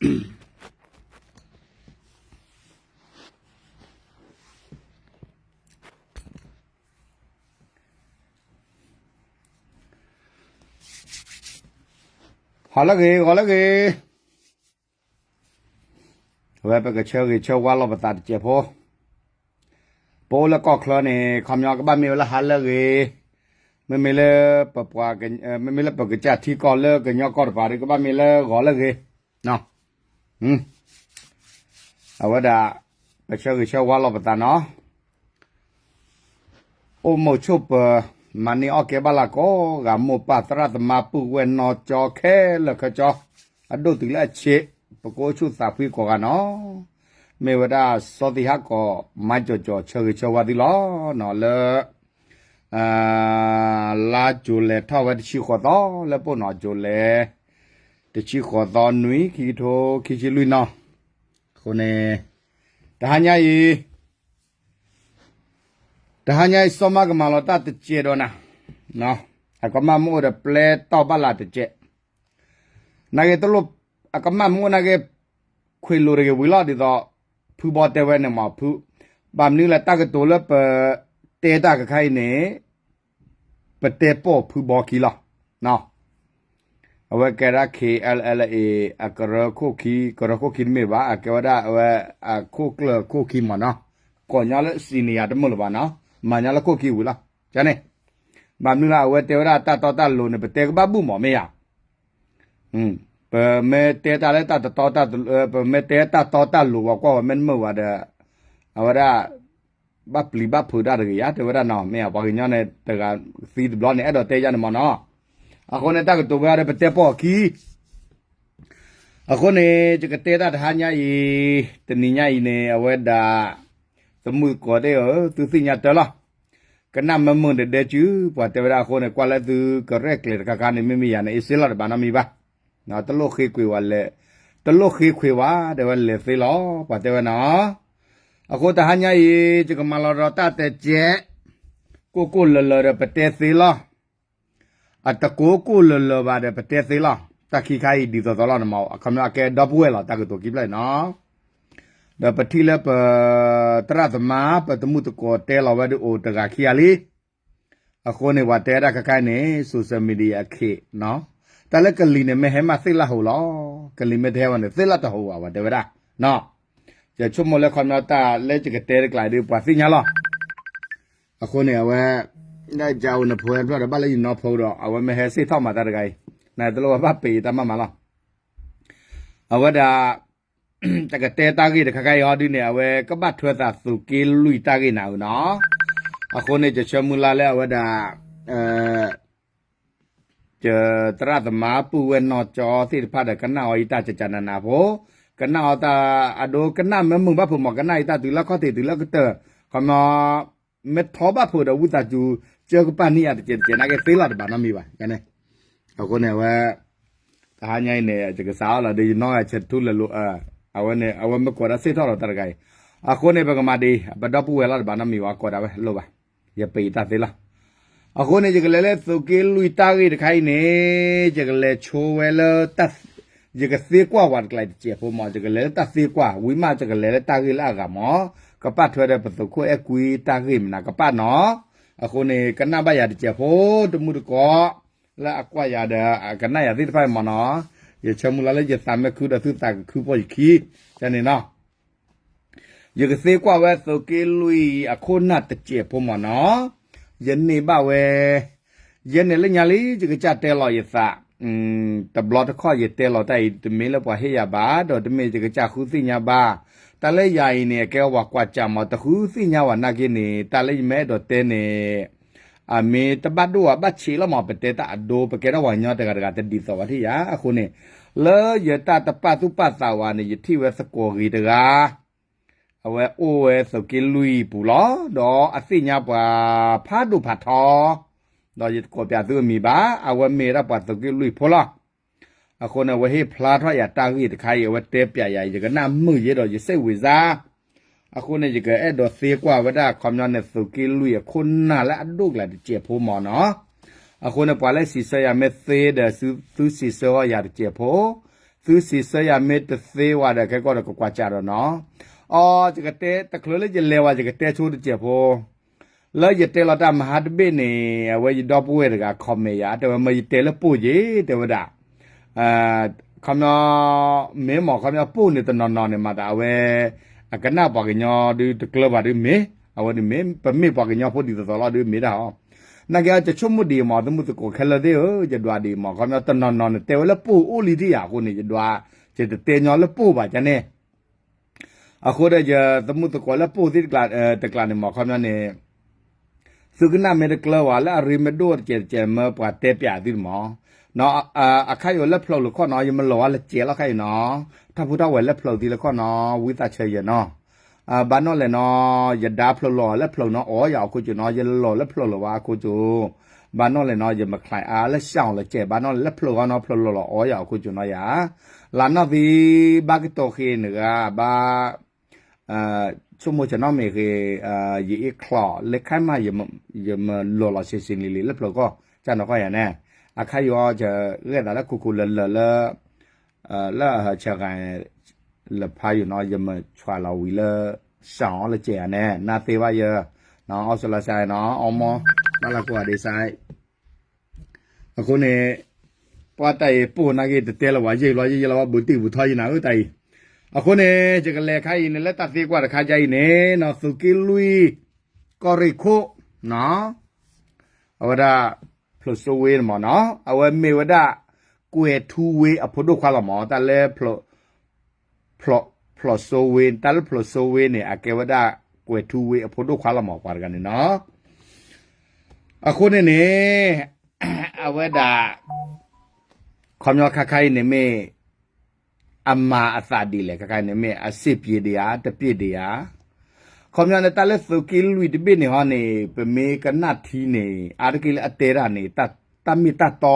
ဟီၣ်လၢဂ့ၤ ဂီၤလၢဂ့ၤ, အဝဲပကဆၢဂ့ၤဆၢဝါလီၤပသးတစဲးဖိ, ပအိၣ်လၢကီၢ်ချၢန့ၣ် ခီပညီကဘၣ်မ့ၢ်ဝဲလၢဟါလၢဂ့ၤ, မ့မ့ၢ်လၢပပှၤ, မ့မ့ၢ်လၢပကစၢ်ထံကီၢ်လၢကညီကီၢ်တပၤဒီး ကဘၣ်မ့ၢ်လၢဂီၤလၢဂ့ၤ, အဝဲဒၣ် ပဆၢဂ့ၤဆၢဝါလီၤပသးနီၤ အိၣ်မုာ်ဆိးပၢၤ, မၤန့ၢ်အီၣ်ကဲဘၣ်လၢကိးဂၤ မိၢ်ပၢ်သရၣ်သမါပုၢ်ဝဲၢ်နီၢ်ကၠီခဲလၢာ်ခဲဆ့, အဒိၣ်တုၤလၢအဆံး, ပကအိၣ်ဆူၣ်သးဖှံကိးဂၤနီၤ, မ့ၢ်ဝဲဒၣ်စီၤသံဟးကီး မါကၠီၤကၠီၤ ဆၢဂ့ၤဆၢဝါသုလီၤနီၤ လၢ လါကၠိၤလဲၤထီၣ်ဝဲတဆံဃိးသီ လၢပအိၣ်နီၤ ကၠိၤလဲၤ တဆံဃိးသီနွံ ခံကထိခံဆံလွံၢ်နီၤ, အဃိန့ၣ် တဟါညါအံၤ တဟါညါအံၤ စီၤမါကမၤလီၤတၢ်တစဲးဒီးနၤ, အကမၣ်မ့ၢ်အိၣ်ဒီးပျဲတီၢ်ဘၣ်လၢတစဲး, နာ်က့တလိၣ်, အကမၣ်မ့ၢ်အိၣ်နာ်က့ ခွ့းလိာ်တဂ့ၤဝံၤလီၤ ဒ်သိး ဖုဘီတဲဝဲန့ၣ်မး ဖု, ဘၣ်မနုၤလၢတၢ်ကတိၤလၢပတဲတၢ်ခဲခါအံၤန့ၣ် ပတဲပိာ်ဖုဘီခံလီၤ. အဝဲကဲဒၣ် KNLA အကရၢခိၣ်ခံ, ကရၢခိၣ်ခံတမ့ၢ်ဘၣ်, အကဲဝဲဒၣ်အဝဲအခိၣ်ကျၢၢ်ခိၣ်ခံမးနီၤ, ကိးညီလၢ senior တမ့ၢ်လၢၤဘၣ်နီၤ, မၤညီလၢခိၣ်ခံဝံၤလီၤ. န့ၣ် ဘၣ်မနုၤလၢအဝဲတဲဝဲဒၣ်တၢ်တီတၢ်လိၤန့ၣ် ပတဲကဘၣ်ဘူၣ်မးမ့ၢ်ဧါ ပမ့ၢ်တဲတၢ်လၢတၢ်တီတၢ်လိၤ, ပမ့ၢ်တဲတၢ်တီတၢ်လိၤဝဲကွၢ်ဝဲမ့ၢ်တမုာ်ဘၣ်ဒီး အဝဲဒၣ် ဘၣ်ပျံၤဘၣ်ဖုးတၢ်တဂ့ၤယါ တဲဝဲဒၣ်နီၤ, မ့ၢ်အပှၤကညီန့ၣ် တဂၤသံတဘျီန့ၣ် အဲၣ်ဒိးတဲယါန့ၣ်မးနီၤ, အဃိန့ၣ် တၢ်ကတိၤဝဲဒီးပတဲပိာ်အခံ အဃိန့ၣ် ယကတဲတၢ်တဟါညါအံၤ, တနံၤညါအံၤန့ၣ် အဝဲဒၣ် သမုၢ်သကိးသ့ၣ်ဧၢ, သုသ့ၣ်ညါတၢ်လီၤ. ကနၣ်မ့ၢ်မုာ်ဒီးဒဲစု, ပှၤတဲဝဲဒၣ်အဃိန့ၣ် ကွၢ်လၢသုကရဲၣ်ကျဲၤတခါခါန့ၣ် မ့မ့ၢ်ယၤန့ၣ် အ့စ့လီၤတဘၣ်နီတမံၤဘၣ်. တလိၣ်ဃ့ကွံာ်ဝဲလဲၤ, တလိၣ်ဃ့ခွ့းဝဲ တဲဝဲလဲၤသ့လီၤ ပှၤတဲဝဲနီၤ. အဃိတဟါညါအံၤ ယကမၤလီၤဒီးတၢ်တဲကဲး, ကိၢ်ကိၢ်လၢၤလၢၤဒီးပတဲသ့လီၤ. အတကိးကိၢ်လၢၤလၢၤဘၣ်ဒီးပတဲသ့လီၤ. တၢ်ခံခါအံၤဒ်သိးသိးလီၤန့ၣ်မး အခီပညီအကဲဒီပုၢ်ဝဲၢ်လီၤ တၢ်ကတိၤခံဖျၢၣ်အံၤနီၤ. ဒီးပထံၣ်လၢပသရၣ်သမါ ပသမုၢ်သကိးတဲလီၤဝဲဒၣ်အိၣ်တဂၤခံဂၤလံ. အဃိန့ၣ် ပှၤတဲဒၣ်ခဲခါအံၤန့ၣ် social media အခ့, တၢ်လၢကလံၤန့ၣ် မ့ၢ်ဟဲမးသ့ၣ်လၢဟိလီၤ. ကလံၤမ့ၢ်တဟဲဘၣ်န့ၣ် သ့ၣ်လၢတဟိဘၣ် ပှၤတဲဝဲဒၣ်. ယဆိကမိၣ်လၢခီပညီတၢ်လၢယကတဲတကျါဒီး ပှၤသ့ၣ်ညါလီၤ. အဃိန့ၣ် အဝဲ ဒ်ကအိၣ်နဖိဟဲဖျီၣ်ဒီး ဘၣ်လၢယနီၢ်ဖိဒီး အဝဲမ့ၢ်ဟဲစ့ၢ်ထီၣ်မၤတၢ်တဂၤအံၤ နတလိၣ်ဝဲဘၣ်ပ့ၤတၢ်မၤမၤလီၤ. အဝဲဒၣ် တကတဲတၢ်ဂ့ၢ်တခါခါအံၤဟီဒုန့ၣ် အဝဲကဘၣ်ထွဲသးသုးက့လွံၢ်တၢ်ဂ့ၢ်နၤဧၢနီၤ. အဃိန့ၣ် ယဆၢမုၢ်လၢ်လၢအဝဲဒၣ် ယသရၣ်သမါပုၢ်ဝဲၢ်နီၢ်ကၠီသ့ၣ်တဖၣ်ဒီး ကနၣ်အီၤယတၢ်ကကနနဖိ, ကနၣ်အီၤတၢ်အဒိ ကနၣ်မ့ၢ်မုာ်ဘၣ်ဖုးမး ကနၣ်ယတၢ်တုၤလၢခီၣ်ထံးတုၤလၢကတၢၢ်, ခီမီ မ့ၢ်ထီဘၣ်ဖုးဒီးဝံသးစူၤ ကၢကပၣ်န့ၢ်ယၤတကဲးတကဲး နာ်က့သ့လီၤတဘၣ်နီတမံၤဘၣ်န့ၣ်. အဃိန့ၣ် အဝဲ တဟါညါအံၤန့ၣ် ယကစးအီၣ်လီၤဒီး ယနီၢ်ဂၤဆဲးထူလၢလိၤ, အဝဲန့ၣ် အဝဲမ့ၢ်ကိးဒၣ်စ့ၢ်ထီၣ်လီၤတၢ်တဂၤအံၤ, အဃိန့ၣ် ပကမၤဒ်အံၤ ပဒီပုၢ်ဝဲၢ်လီၤတဘၣ်နီတမံၤဘၣ် ကိးဒၣ်ဝဲလိၣ်ဘၣ်, ယပ့ၤတၢ်သ့လီၤ. အဃိန့ၣ် ယကလဲၤလၢသုးက့လွံၢ်တၢ်ဂ့ၢ်တခါအံၤန့ၣ် ယကလဲၤဆိဝဲလၢ ယကသ့ကွၢ်ဝဲတကျါတစဲးဖိမး ယကလဲၤလၢတၢ်သ့ကွၢ် ဝံၤမး ယကလဲၤလၢတၢ်ဂ့ၢ်လၢအဂၤမး ကပၣ်ထွဲဒီးပသုးခိၣ်အဲၣ်ကွံတၢ်ဂ့ၢ်မနၤကပၣ်နီၤ. အဃိန့ၣ် ကနၣ်ဘၣ်ယၤတစဲးဖိ တမုၢ်တကိး လၢအကွၢ်ယၤဒီး အကနၣ်ယၤသ့ၣ်တဖၣ်မးနီၤ. ယဆၢမုၢ်လၢ်လၢယသးမ့ၢ်ခုဒီးသုသးကခုပိာ်ယခံန့ၣ်နီၤ. ယကသ့ကွၢ်ဝဲသုးက့လွံၢ်အခိၣ်နၢ်တစဲးဖိမးနီၤ. ယန့ၢ်ဘၣ်ဝဲ ယန့ၣ်လၢညါလံ ယကစၢ်တဲလီၤယသး, တဘျီတခီၣ်ယတဲလီၤတၢ်အံၤ တမ့ၢ်လၢပှၤဟ့ၣ်ယၤဘၣ် ဒီးတမ့ၢ်ယကစၢ်ဃုသ့ၣ်ညါဘၣ်. တၢ်လၢယၤအံၤန့ၣ် အကဲဝဲပှၤကွၢ်စးမး တဃုသ့ၣ်ညါဝဲနာ်က့န့ၣ် တၢ်လၢယမ့ၢ်အဲၣ်ဒိးတဲန့ၣ် အမ့ၢ်တဘၣ်ဒိၣ်ဝဲဘၣ်ဆံးလီၤမး ပတဲတၢ်အဒိ ပကဲထီၣ်ပှၤကညီတဂၤတဂၤတဒ်သိးဘၣ်ထံၣ်ယၤ. အဃိန့ၣ် လၢယတၢ်တပာ်သူၣ်ပာ်သးဝဲန့ၣ် ယထံၣ်ဝဲသကိးဂ့ၤတဂၤ အဝဲအိၣ်ဝဲသုးက့လွံၢ်ပူၤလီၤ. ဒီးအသ့ၣ်ညါပှၤဖးဒိၣ်ဖးထီ ဒီးယတကိးပျးသုအမံၤဘၣ် အဝဲမ့ၢ်ဝဲဒၣ်ပှၤသုးက့လွံၢ်ဖိလီၤ. အဃိန့ၣ် အဝဲဟ့ၣ်ဖျါထီၣ်ယၤတၢ်ဂ့ၢ်တခါအံၤ အဝဲတဲပျးယၤ ယကနၣ်မုာ်ယဲဒီးယစဲးဝံၤစါ အဃိန့ၣ် ယကအဲၣ်ဒိးသ့ကွၢ်ဝဲဒၣ် ခီပညီန့ၣ် သုးက့လွံၢ်အခိၣ်နၢ်လၢအဒိၣ်ကျါတစဲးဖိမးနီၤ. အဃိန့ၣ် ပှၤလၢစံးဆၢယၤမ့ၢ်သ့ဒီး သုစံးဆၢအီၤယၤတစဲးဖိ သုစံးဆၢယၤမ့ၢ်တသ့ဝဲဒီး ခဲကီၢ်ဒီးကကွၢ်စးဒီးနီၤ. အီ ယကတဲတချုးလၢယလဲၤဝဲ ယကတဲဆိတစဲးဖိ လၢယတဲလီၤတၢ်မဟါတဘ့ၣ်န့ၣ် အဝဲယဒီပုၢ်ဝဲၢ်တဂၤ comment ယၤ တဲဝဲမၢယတဲလၢပိၢ်ယ့ၣ် တဲဝဲဒၣ် ခီပညီ မ့ၢ်မ့ၢ်ခီပညီပိၢ်န့ၣ်တနီၤနီၤန့ၣ်မၤသးအဝဲ အကနၣ်ပှၤကညီဒုတကျၢၤဘၣ်ဒုမ့ၢ် အဝဲန့ၣ်မ့ၢ် ပမ့ၢ်ပှၤကညီဖိဒ်သိးသိးလီၤဒုမ့ၢ်ဒၣ်ဟီ နာ်က့အီ ယဆိကမိၣ်ဒ်အံၤမး သုမုၢ်သကိးခဲလၢာ်သ့ၣ်ဧၢ ယဒွးဒ်အံၤမး ခီပညီတနီၤနီၤန့ၣ်တဲဝဲလၢပိၢ်အိၣ်လံဒ်ယၤအဃိန့ၣ် ယဒွး ယတတဲညီလၢပိၢ်ဘၣ်ကန့ၣ် အဃိဒီးယသမုၢ်သကိးလၢပိၢ်သ့ၣ်တကျါန့ၣ်မး ခီပညီန့ၣ် သုကနၣ်မ့ၢ်တကျၢၤဝဲလၢအရ့မ့ၢ်ဒိၣ်တကဲးတကဲးမၢပှၤတဲပျးသုတမး အခါယိာ်လၢဖျိးလၢခီၣ်နီၤ ယမ့ၢ်လီၤဝဲလၢကဲးလီၤခါအံၤနီၤ ထီၣ်ဖိထီၣ်ဝဲလၢဖျိးသံလၢခီၣ်နီၤ ဝံသးစူၤယဲနီၤ ဘၣ်နီၣ်လဲၣ်နီၤ ယဒါဖျိးလီၤလၢဖျိးနီၤ အိၣ်ယၤအခိၣ်ကၠိနီၤ ယလီၤလၢဖျိးလီၤဝဲအခိၣ်ကၠိ ဘၣ်နီၣ်လဲၣ်နီၤ ယမ့ၢ်ချဲးအါလၢစှၤအီၤလၢကဲး ဘၣ်နီၣ်လဲၣ်လၢဖျိးဂီၢ်နီၤ ဖျိးလီၤလီၤ အိၣ်ယၤအခိၣ်ကၠိနီၤယၤ လၢနီၢ်သံ ဘၣ်ကတိၤဃ့နဂၤ ဘၣ် ဆိကမိၣ်ဆဲးနီၣ်မ့ၢ်ဃ့ ယအ့ၣ်ချီး လၢခါမး ယမ့ၢ်လိၤလီၤဆံးဆံးလံလံ လၢဖျိးကီၢ် ကၢ်နီၤကီၢ်ယၤန့ၣ် အခါယိာ်အီ ယဂဲၤသးလၢခိခိလၢာ်လၢာ်လၢ လၢအဟၢဆဲးဂၤ လၢဖးယိာ်နီၤ ယမ့ၢ်ဆွးလီၤဝံၤလၢ စှၤအီၤလၢကဲးယၤန့ၣ် နၢ်သ့ဘၣ်ယဲ အီစထြ့လယါနီၤ အီမီ ဘၣ်လၢကိးဂၤဒဲးစါ အဃိန့ၣ် ပှၤတၢ်အံၤပိၢ်နာ်က့တတဲလၢၤဘၣ် ယံာ်လီၤယံာ်လီၤဘၣ် ဘူးတံၢ်ဘူးထီယံာ်နၤဧၢတၢ်အံၤ အဃိန့ၣ် ယကလဲၤခါအံၤန့ၣ် လၢတၢ်သ့ကွၢ်တခါယါအံၤန့ၣ်နီၤ သုးက့လွံၢ် ကီၢ်ရ့ၣ်ခိၣ် အဝဲဒၣ် ဖျိးစိဝ့န့ၣ်မးနီၤ အဝဲမ့ၢ်ဝဲဒၣ် ကွဲၤထူဝ့အဖိဒိၣ်ခွါလီၤမး တၢ်လၢ ဖျိးစိဝ့ တၢ်လၢဖျိးစိဝ့န့ၣ် အကဲဝဲဒၣ် ကွဲၤထူဝ့အဖိဒိၣ်ခွါလီၤမး ပှၤတဂၤန့ၣ်နီၤ အဃိန့ၣ်န့ၣ် အဝဲဒၣ် ခီပညီခါခါအံၤန့ၣ်မ့ၢ် အမၤအသးဒ်လဲၣ် ခါခါအံၤန့ၣ်မ့ၢ် အစ့းပျ့ၤဒံးဧါ တပျ့ၤဒံးဧါ ခီပညီန့ၣ် တၢ်လၢသုးက့လွံၢ်တဘ့ၣ်န့ၣ်ဟီန့ၣ် ပမ့ၢ်ကနၣ်ထံန့ၣ် အါတက့ၢ်လၢအတဲတၢ်န့ၣ် တၢ်မ့ၢ်တၢ်တီ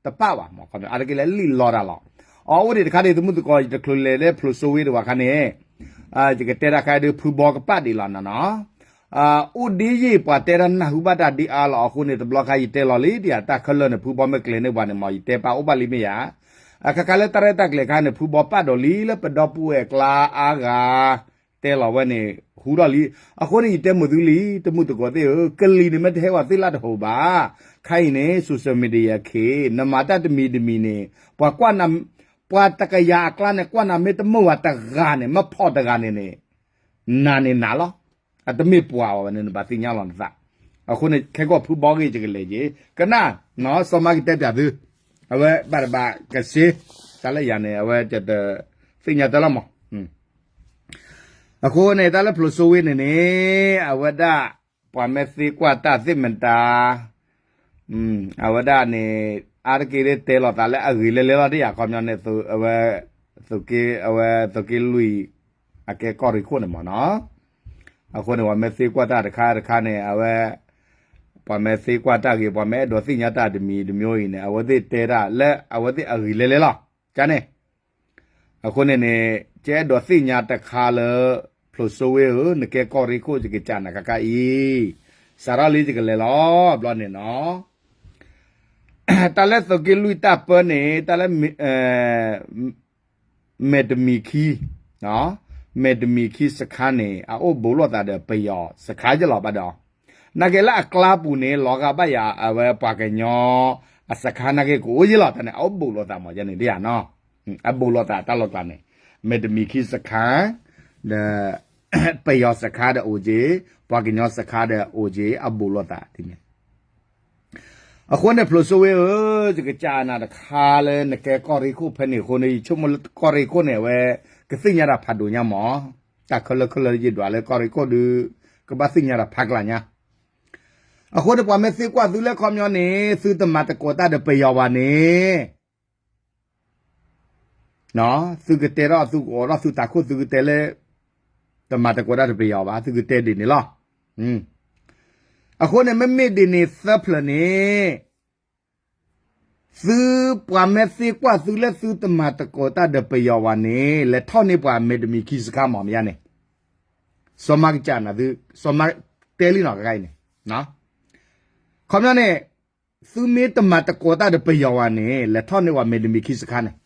တပာ်ဘၣ်မး ခီပညီ အါတက့ၢ်လၢအလံာ်လီတၢ်လီၤ. အီအိၣ်ဒံးတခါဒံး သုးမုၢ်သကိး ယတချုးလဲၤလၢဖျိးစိဝ့ဒံးဘၣ်ခါန့ၣ် ယကတဲတၢ်ခါဒုး ဖုဘီကပာ်ဒံးလီၤနီၤနီၤ အိၣ်ဒ်ယံာ်ပှၤတဲတၢ်နၢ်ဟူဘၣ်တၢ်ဒ်အါလီၤ အဃိန့ၣ် တဘျီခါယတဲလီၤလံဒ်ယၤ တၢ်ခဲလၢာ်န့ၣ် ဖုဘီမ့ၢ်ကျဲၤန့ၢ်ပှၤန့ၣ်မး ယတဲပာ်အိၣ်ဘၣ်လံမ့ၢ်ယၤ အခါခါလၢတၢ်ရဲၣ်တၢ်ကျဲၤခါန့ၣ် ဖုဘီပာ်ဒိးလံလၢပဒီပုၢ်ဝဲၢ်အကျါအါဂၤ တဲလီၤဝဲန့ၣ် ဟူထီၣ်လံ အဃိန့ၣ် ယတဲမိၢ်သုလံ တမုၢ်သကိးသ့ၣ်ဧၢ ကလံၤန့ၣ်မ့ၢ်တဟဲဝဲသ့ၣ်လၢတဟိးဘၣ် ခါအံၤန့ၣ် social media ခ့ နမၤတၢ်တမံၤတမံၤန့ၣ် ပှၤကွၢ်နၤ ပှၤတကယၤအကျါန့ၣ် ကွၢ်နၤမ့ၢ်တမုာ်ဝဲတဂၤန့ၣ် မ့ၢ်ဖီၣ်တဂၤန့ၣ်န့ၣ် နၤန့ၣ်နၤလီၤ အတမ့ၢ်ပှၤဘၣ်ဝဲန့ၣ် နဘၣ်သ့ၣ်ညါလီၤနသး အဃိန့ၣ် ခဲကီၢ်ဖုဘီဂ့ၢ်ယကလဲၤက့ၤ ကနၣ် စီၤမါကတဲပျးသု အဝဲဘၣ်တဘၣ်ကစ့ တၢ်လၢယၤန့ၣ် အဝဲတသ့ၣ်ညါတၢ်လီၤမး အဃိန့ၣ် တၢ်လၢဖျိးစိဝ့န့ၣ်န့ၣ် အဝဲဒၣ် ပှၤမ့ၢ်သ့ကွၢ်တၢ်သ့ၣ်မတၤ အဝဲဒၣ်န့ၣ် အါတက့ၢ်ဒ်တဲလီၤသးလၢအဂ့ၤလဲၤလဲၤလီၤ ဒ်ယၤခီပညီန့ၣ် အဝဲ သုးက့ အဝဲသုးက့လွံၢ် အကဲကီၢ်ရ့ၣ်ခိၣ်န့ၣ်မးနီၤ အဃိန့ၣ် ပှၤမ့ၢ်သ့ကွၢ်တၢ်တခါတခါန့ၣ် အဝဲ ပှၤမ့ၢ်သ့ကွၢ်တၢ်ဂ့ၤ ပှၤမ့ၢ်အဲၣ်ဒိးသ့ၣ်ညါတၢ်တမံၤတမံၤအံၤန့ၣ် အဝဲသ့ၣ်တဲတၢ်လၢအဝဲသ့ၣ်အဂ့ၤလဲၤလဲၤလီၤ ကန့ၣ် အဃိန့ၣ်န့ၣ် ကအဲၣ်ဒိးသ့ၣ်ညါတခါလၢ ဖျိးစိဝ့ဧၢ နကဲကီၢ်ရ့ၣ်ခိၣ် ယကစးနၤခါခါအံၤ စးထီၣ်လံယကလဲၤလီၤ ဘျီန့ၣ်နီၤ တၢ်လၢသုးက့လွံၢ်တၢ်ပၢန့ၣ် တၢ်လၢ မဲာ်တမံၤခံ မဲာ်တမံၤခံစခါန့ၣ် အအိၣ်ဘူးလိာ်သးဒီးပယီၤစခါယလီၤဘၣ်ဒီး နာ်က့လၢအကျါပူၤန့ၣ် လီၤဂာ်ဘၣ်ယၤအဝဲပှၤကညီ အစခါနာ်က့ကအိၣ်ယလီၤတၢ်န့ၣ် အအိၣ်ဘူးလိာ်သးမးယန့ၣ်ဒ်ယၤနီၤ အဘူးလိာ်သးတၢ်လီၢ်ကျါန့ၣ် မဲာ်တမံၤခံစခါ ဒီး ပယီၤစခါဒီးအိၣ်က့ၤ ပှၤကညီစခါဒီးအိၣ်က့ၤ အဘူးလိာ်သးဒ်န့ၣ် အဃိန့ၣ် ဖျိးစိဝ့ဧၢ, ယကစံးနၤတခါလၢနကဲကီၢ်ရ့ၣ်ခိၣ်ဖဲန့ၣ်အဃိန့ၣ် ယဆိကမိၣ်လၢကီၢ်ရ့ၣ်ခိၣ်န့ၣ် အဝဲကသ့ၣ်ညါတၢ်ဖးဒိၣ်ညါမး, တၢ်ခဲလၢာ်ခဲလၢာ်ယဒွးလၢကီၢ်ရ့ၣ်ခိၣ်ဒီး ကဘၣ်သ့ၣ်ညါတၢ်ဖးကျါညါ, အဃိန့ၣ် ပှၤမ့ၢ်သံကွၢ်သုလၢခီပညီန့ၣ် သုတမၤသကိးတၢ်ဒီးပယီၤဘၣ်န့ၣ် သုကတဲထီၣ်သုကအိးထီၣ်သုတၤခိၣ်သုကတဲလၢ တမၤသကိးတၢ်ဒီးပယီၤဘၣ် သုကတဲဒ်န့ၣ်လီၤ. အဃိန့ၣ် မ့မ့ၢ်ဒ်န့ၣ်သၢဖျၢၣ်န့ၣ် သုပှၤမ့ၢ်သံကွၢ်သုလၢသုတမၤသကိးတၢ်ဒီးပယီၤဘၣ်န့ၣ် လဲၤထီၣ်န့ၢ်ပှၤမဲာ်တမံၤခံစခါမးမ့ၢ်ယါန့ၣ်, စီၤမါကစံးနၤသု, စီၤမါတဲလံနီၤကဂၤအံၤန့ၣ်, ခီပညီန့ၣ် သုမ့ၢ်တမၤသကိးတၢ်ဒီးပယီၤဘၣ်န့ၣ် လဲၤထီၣ်န့ၢ်ပှၤမဲာ်တမံၤခံစခါန့ၣ်,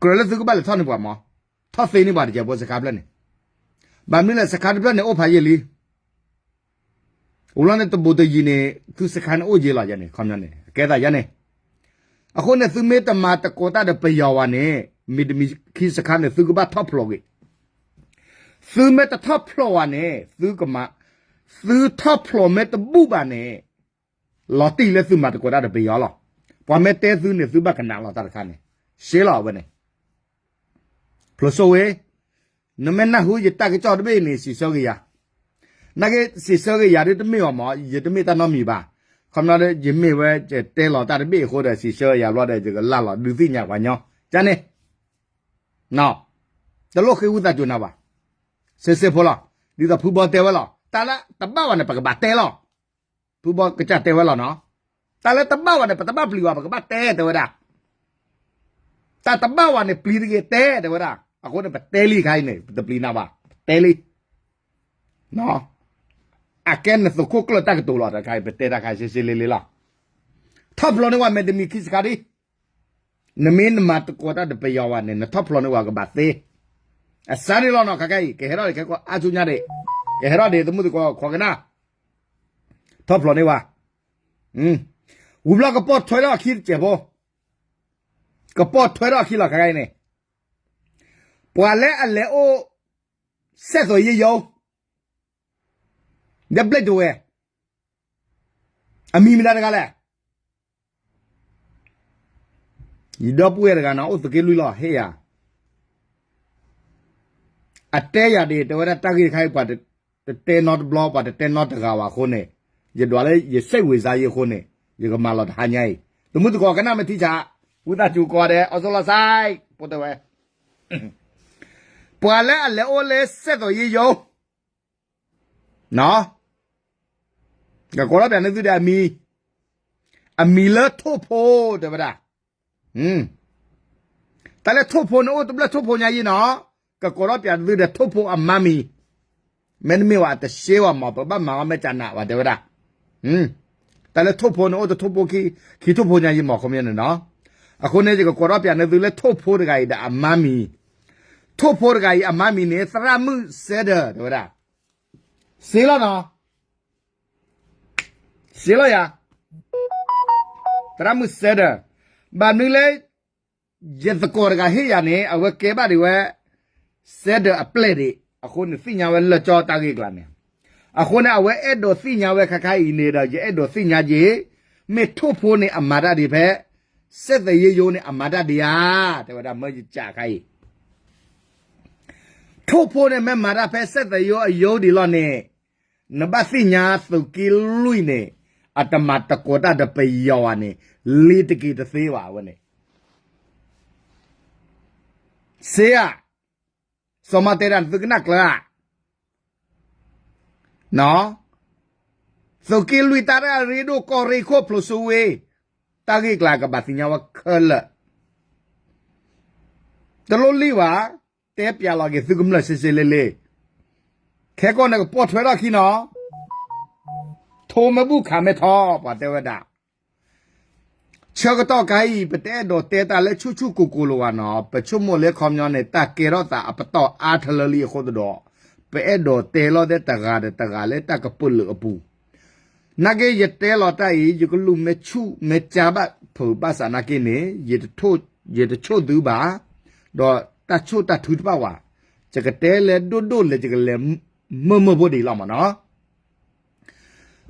ကြၢးလၢသုကဘၣ်လဲၤထီၣ်န့ၢ်ပှၤမး, ထီၣ်သ့န့ၢ်ပှၤတစဲးဖိစခါဖျၢၣ်န့ၣ်, ဘၣ်မနုၤလဲၣ် စခါတဖျၢၣ်န့ၣ်အိၣ်ဖးယံာ်လံ, အိၣ်လီၤန့ၣ်တဘူးတယံၤန့ၣ် သုစခါန့ၣ်အိၣ်ယံာ်လီၤယဲန့ၣ် ခီပညီန့ၣ် အကဲသးယဲန့ၣ်, အဃိန့ၣ် သုမ့ၢ်တမၤတကိးတၢ်ဒီးပယီၤဝဲန့ၣ် မ့တမံၤခံစခါန့ၣ် သုကဘၣ်ထီၣ်ဖျိးဂ့ၤ, သုမ့ၢ်တထီၣ်ဖျိးဝဲန့ၣ် သုကမၤ, သုထီၣ်ဖျိးမ့ၢ်တဘူၣ်ဘၣ်န့ၣ် လီၤတံၢ်လၢသုမၤတကိးတၢ်ဒီးပယီၤလီၤ. ပှၤမ့ၢ်တဲသုန့ၣ် သုဘၣ်ကနၣ်လီၤတၢ်တခါန့ၣ်, ရှဲလီၤအဝဲန့ၣ်, ဖျိးစိဝ့, နမ့ၢ်နၢ်ဟူယတၢ်ကစီၣ်တဘ့ၣ်န့ၣ် စံးဆၢက့ၤယၤ, နာ်က့ စံးဆၢက့ၤယၤဒ်တမ့ၢ်အီၤမး ယတမ့ၢ်တၢ်နီတမံၤဘၣ်, ခီပညီဒီး ယမ့ၢ်ဝဲယတဲလီၤတၢ်တဘ့ၣ်အဃိဒီး စံးဆၢယၤဘျီဒီး ယကလၢ်လီၤဒုးသ့ၣ်ညါပှၤညီ, ကန့ၣ် တလိၣ်ဃ့ဝံသးစူၤနၤဘၣ်, စ့စ့ဖိလီၤ, ဒ်သိးဖုဘီတဲဝဲလီၤ တၢ်လၢတဘၣ်ဝဲန့ၣ် ပကဘၣ်တဲလီၤ, ဖုဘီကစၢ်တဲဝဲလီၤနီၤ, တၢ်လၢတဘၣ်ဝဲန့ၣ် ပတဘၣ်ပျံၤဝဲ ပကဘၣ်တဲတဲဝဲဒၣ်, တၢ်တဘၣ်ဝဲန့ၣ် ပျံၤတဂ့ၤတဲတဲဝဲဒၣ်, အဃိန့ၣ် ပတဲလံခါအံၤန့ၣ် ပတပျံၤနၤဘၣ်, ပတဲလံ အကဲနသုးခိၣ်ကျၢၢ်တၢ်ကတိၤလီၤတခါအံၤ ပတဲတၢ်ခါစ့စ့လ့လ့လီၤ, ထီၣ်ဖျိးန့ၢ်ဝဲမ့တမံၤခံစခါဒံး, နမ့ၢ်နမၤတကိးတၢ်ဒီးပယီၤဝဲန့ၣ် နထီၣ်ဖျိးန့ၢ်ဝဲကဘၣ်သ့, အစးန့ၣ်လီၤနီၤ ခဲကနံၣ်အံၤ ကဟဲထီၣ်ဒံးခဲကိးအါဆူညါဒံး, ကဟဲထီၣ်ဒံးသမုၣ်သကိး ခိးကနၣ်, ထီၣ်ဖျိးန့ၢ်ဝဲ, ဝံၤဘျီကပိာ်ထွဲထီၣ်အခံတစဲးဖိ, ကပိာ်ထွဲထီၣ်အခံလီၤခဲကနံၣ်အံၤန့ၣ်, ပှၤလၢအလဲၤအိၣ် စဲသိးယ့ယိ ဒီးဘျဲၣ်ဒဝဲၢ် အမံၤမတၤတဂၤလဲၣ်, ယဒီပုၢ်ဝဲၢ်တဂၤနီၤ အိၣ်သုးက့လွံၢ်လီၤ ဟ့ၣ်ယၤ, အတဲယၤဒ် တဲဝဲဒၣ်တၢ်ဂ့ၢ်တခါအံၤ ပှၤတတဲနီတဘျီ ပှၤတတဲနီတဂၤဘၣ်အဃိန့ၣ်, ယဒွးလၢယစဲးဝံၤစါယံအဃိန့ၣ် ယကမၤလီၤတဟါညါအံၤ, တမုၢ်သကိးကနၣ်မ့ၢ်ထံဆး, ဝံသးစူၤကိးဂၤဒဲး အီၣ်စိလီၤစဲး ဖိတဲဝဲ ပှၤလၢအလဲၤအိၣ်လၢစဲသိးယ့ယိ ကကိးထီၣ်ပၠးန့ၢ်သုဒီးအမံၤ, အမံၤလၢထိၣ်ဖိတဲဝဲဒၣ်, တၢ်လၢထိၣ်ဖိန့ၣ်အိၣ်တဘျၢၣ်ထိၣ်ဖိညါယံနီၤ, ကကိးထီၣ်ပၠးသုဒီးထိၣ်ဖိအမါမံၤ, မ့တမ့ၢ်ဝဲအတရှဲဝဲမး ပဘၣ်မၤအီၤမ့ၢ်ကနးဝဲတဲဝဲဒၣ်, တၢ်လၢထိၣ်ဖိန့ၣ်အိၣ်တထိၣ်ဖိခံ, ခံထိၣ်ဖိညါယံမး ခီပညီန့ၣ်နီၤ, အဃိန့ၣ် ယကကိးထီၣ်ပၠးန့ၢ်သုလၢထိၣ်ဖိတဂၤအံၤဒီးအမါမံၤ, ထိၣ်ဖိတဂၤအံၤအမါမံၤန့ၣ် သရၣ်မုၣ်စဲဒၢးတဲဝဲဒၣ်, စ့လီၤနီၤ စ့လီၤယၤ, သရၣ်မုၣ်စဲဒၢး, ဘၣ်မနုၤလၢ ယသကိးတဂၤဟ့ၣ်ယၤန့ၣ် အဝဲကဲဘၣ်ဒံးဝဲ စဲဒၢးအပျဲၢ်ဒံး အဃိန့ၣ် သ့ၣ်ညါဝဲလၢကၠီတၢ်ဂ့ၢ်ကျါန့ၣ်, အဃိန့ၣ် အဝဲအဲၣ်ဒိးသ့ၣ်ညါဝဲခါခါအံၤန့ၣ်ဒီး ယအဲၣ်ဒိးသ့ၣ်ညါက့ၤ, မ့ၢ်ထိၣ်ဖိန့ၣ်အမၤတၢ်ဒံးဖဲ စဲသိးယ့ယိန့ၣ်အမၤတၢ်ဒံးဧါ, တဲဝဲဒၣ်မၢယကးခါအံၤ ထိၣ်ဖိန့ၣ်မ့ၢ်မၤတၢ်ဖဲစဲသိးယ့ယိအယိဒံးလီၤန့ၣ်, နဘၣ်သ့ၣ်ညါသုးက့လွံၢ်န့ၣ် အတမၤတကိးတၢ်ဒီးပယီၤဘၣ်န့ၣ် လ့ၤတက့ၤတသ့ဘၣ်ဝဲန့ၣ်, စ့ဧါ, စီၤမၤတဲဒၣ်သုကနၣ်ကျၢၤဧါ, သုးက့လွံၢ်တၢ်ရ့ဒိၣ်ကီၢ်ရ့ၣ်ခိၣ်ဖျိးစိဝ့, တၢ်ဂ့ၢ်ကျါကဘၣ်သ့ၣ်ညါဝဲခဲလၢာ် တလိၣ်လံၣ်ဘၣ်, တဲပၠးလီၤက့ၤသုကမျၢၢ်စ့စ့လ့လ့, ခဲကီၢ်န့ၣ်ကပိာ်ထွဲထီၣ်ခံနီၤ, ထိမ့ၢ်ဘူၣ်ခးမ့ၢ်ထီ ပှၤတဲဝဲဒၣ်, ဆၢကတီၢ်ခါအံၤ ပတအဲၣ်ဒိးတဲတၢ်လၢဆူၣ်ဆူၣ်ကိၢ်ကိၢ်လၢၤဘၣ်နီၤ, ပဆိကမိၣ်လၢခီပညီန့ၣ် တၢ်ကဲထီၣ်သးအပတီၢ်အါထလၢလံအဃိသဒီး, ပအဲၣ်ဒိးတဲလီၤဒၣ်တဂၤဒီးတဂၤလၢတၢ်ကပၢၢ်လၢအပူၤ နာ်က့ ယတဲလီၤတၢ်အံၤ ယကလူးမ့ၢ်ဆူၣ်မ့ၢ်ကၠါဘၣ်ဖုးဘၣ်ဆၣ်နာ်က့န့ၣ်, ယတဆိၣ်သုဘၣ်, ဒီးတၢ်ဆိၣ်တၢ်ထုတဖၣ်ဝဲ, ယကတဲလဲၤဒိၣ်ဒိၣ်လဲၣ် ယကလဲၤမုာ်မုာ်ဖိဒံးလီၤမးနီၤ.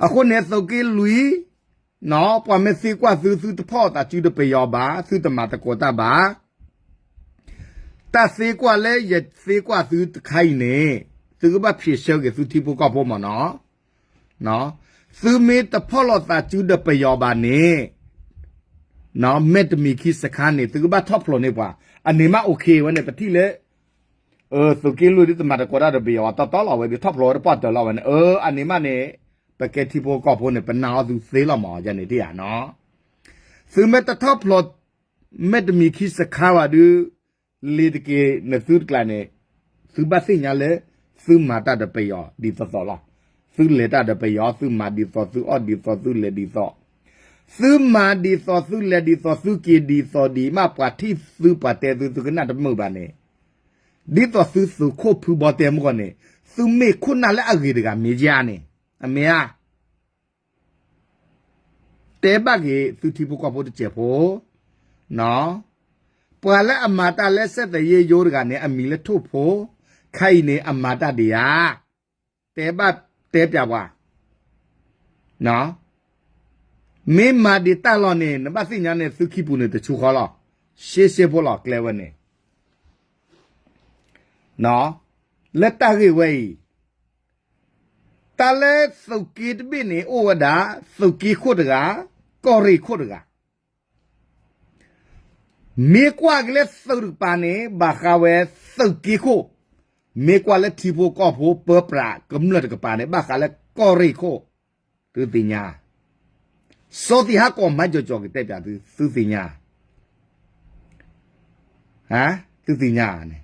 အဃိန့ၣ် သုးက့လွံၢ်, ပှၤမ့ၢ်သံကွၢ်သု သုတဖီၣ်သးစုဒီးပယီၤဘၣ်, သုတမၤသကိးတၢ်ဘၣ် တၢ်သံကွၢ်လၢယသံကွၢ်သုတခါအံၤန့ၣ်, သုကဘၣ်ဖြေဆၢက့ၤသုထံဖိကီၢ်ဖိမးနီၤ. သုမ့ၢ်တဖီၣ်လိာ်သးစုဒီးပယီၤဘၣ်န့ၣ်, မ့တမံၤခံစခါန့ၣ် သုကဘၣ်ထီၣ်ဖျိးန့ၢ်ပှၤ, အန့ၣ်မး okay ဝဲန့ၣ် ပထံၣ်လၢ သုးက့လွံၢ်ဒ်တမၤသကိးတၢ်ဒီးပယီၤဘၣ်တီတီလီၤဝဲ ဒ်ထီၣ်ဖျိးဝဲတပှၢ်တၢၢ်လီၤဝဲန့ၣ်, အန့ၣ်မးန့ၣ် ပကဲထံဖိကီၢ်ဖိန့ၣ် ပနာ်အီၤသုသ့လီၤမး ယန့ၣ်တယၤနီၤ. သုမ့ၢ်တထီၣ်ဖျိး မ့တမံၤခံစခါဘၣ်ဒုး, လ့ၤတက့ၤနသုတကျါန့ၣ်, သုဘၣ်သ့ၣ်ညါလၢ သုမၤတၢ်ဒီးပယီၤဒ်သိးသိးလီၤ. သုလဲၤတၢ်ဒီးပယီၤ သုမၤဒ်သိး သုအီၣ်ဒ်သိး သုလဲၤဒ်သိး, သုမၤဒ်သိးသုလဲၤဒ်သိးသုက့ၤဒ်သိးဒ်မး ပှၤထံၣ်သုပှၤတဲသု သုကနၣ်တမုာ်ဘၣ်န့ၣ်, ဒ်သိးသုသုးခိၣ်ဖုဘီတဲမုၢ်ဂီၤန့ၣ်, သုမ့ၢ်ခိၣ်နၢ်လၢအဂ့ၤတဂၤမ့ၢ်ဧါန့ၣ်, အမ့ၢ်ဧါ. တဲဘၣ်က့ၤသုထံဖိကီၢ်ဖိတစဲးဖိ, ပှၤလၢအမၤတၢ်လၢစက်သယ့ယိတဂၤန့ၣ် အမံၤလၢထိၣ်ဖိ, ခဲအံၤန့ၣ် အမၤတၢ်ဒံးဧါ, တဲဘၣ်တဲပျးပှၤ, မ့ၢ်မၤဒံးတၢ်လီၤန့ၣ် နဘၣ်သ့ၣ်ညါန့ၣ် သုခံပူၤန့ၣ်တဆူဃီလီၤ, ရှဲရှဲဖိလီၤ ကျဲဝဲန့ၣ်, လၢတၢ်ဂ့ၢ်ဝဲအံၤ တၢ်လၢသုးက့တဘ့ၣ်န့ၣ် အိၣ်ဝဲဒၣ် သုးက့ခိၣ်တဂၤ, ကီၢ်ရ့ၣ်ခိၣ်တဂၤ, မ့ၢ်ကွၢ်က့ၤလၢသုးတကပၤန့ၣ် ဘၣ်ဃးဝဲသုးက့ခိၣ်, မ့ၢ်ကွၢ်လၢထံဖိကီၢ်ဖိပၢပြးကမျၢၢ်တကပၤန့ၣ် ဘၣ်ဃးလၢကီၢ်ရ့ၣ်ခိၣ်, သုသ့ၣ်ညါ, စီၤသံးဟးကီးမၤကၠီၤကၠီၤကတဲပျးသု, သုသ့ၣ်ညါ, သုသ့ၣ်ညါန့ၣ်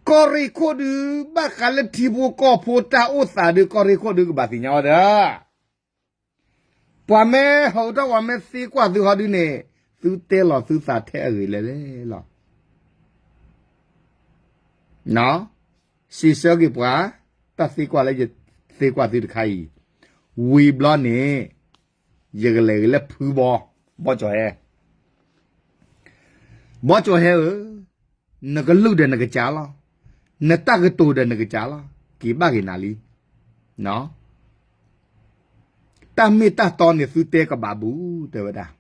ကီၢ်ရ့ၣ်ခိၣ်ဒုး ဘၣ်ဃးလၢထံဖိကီၢ်ဖိတၢ်အိၣ်သးဒုး ကီၢ်ရ့ၣ်ခိၣ်ဒုးကဘၣ်သ့ၣ်ညါဝဲဒီး, ပှၤမ့ၢ်ဟးထီၣ် ပှၤမ့ၢ်သံကွၢ်သုဟီဒုးန့ၣ်, သုတဲလီၤသုသးထဲအဂ့ၤလဲၣ်လဲၣ်လီၤ. စံးဆၢက့ၤပှၤ, တၢ်သံကွၢ်လၢယသံကွၢ်သုတခါအံၤ, ဝံၤဘျီန့ၣ် ယကလဲၤဂ့ၤလၢဖုဘီ, ဘီကၠီၤဟဲ ဘီကၠီၤဟဲဧၢ, နကလုၢ်ဒီးနကစၢ်လီၤ, နတၢ်ကတိၤဒီးနကစၢ်လီၤ, က့ၤဘၣ်က့ၤနၤလံ. တၢ်မ့ၢ်တၢ်တီန့ၣ်သုတဲကဘၣ်ဘူး တဲဝဲဒၣ်.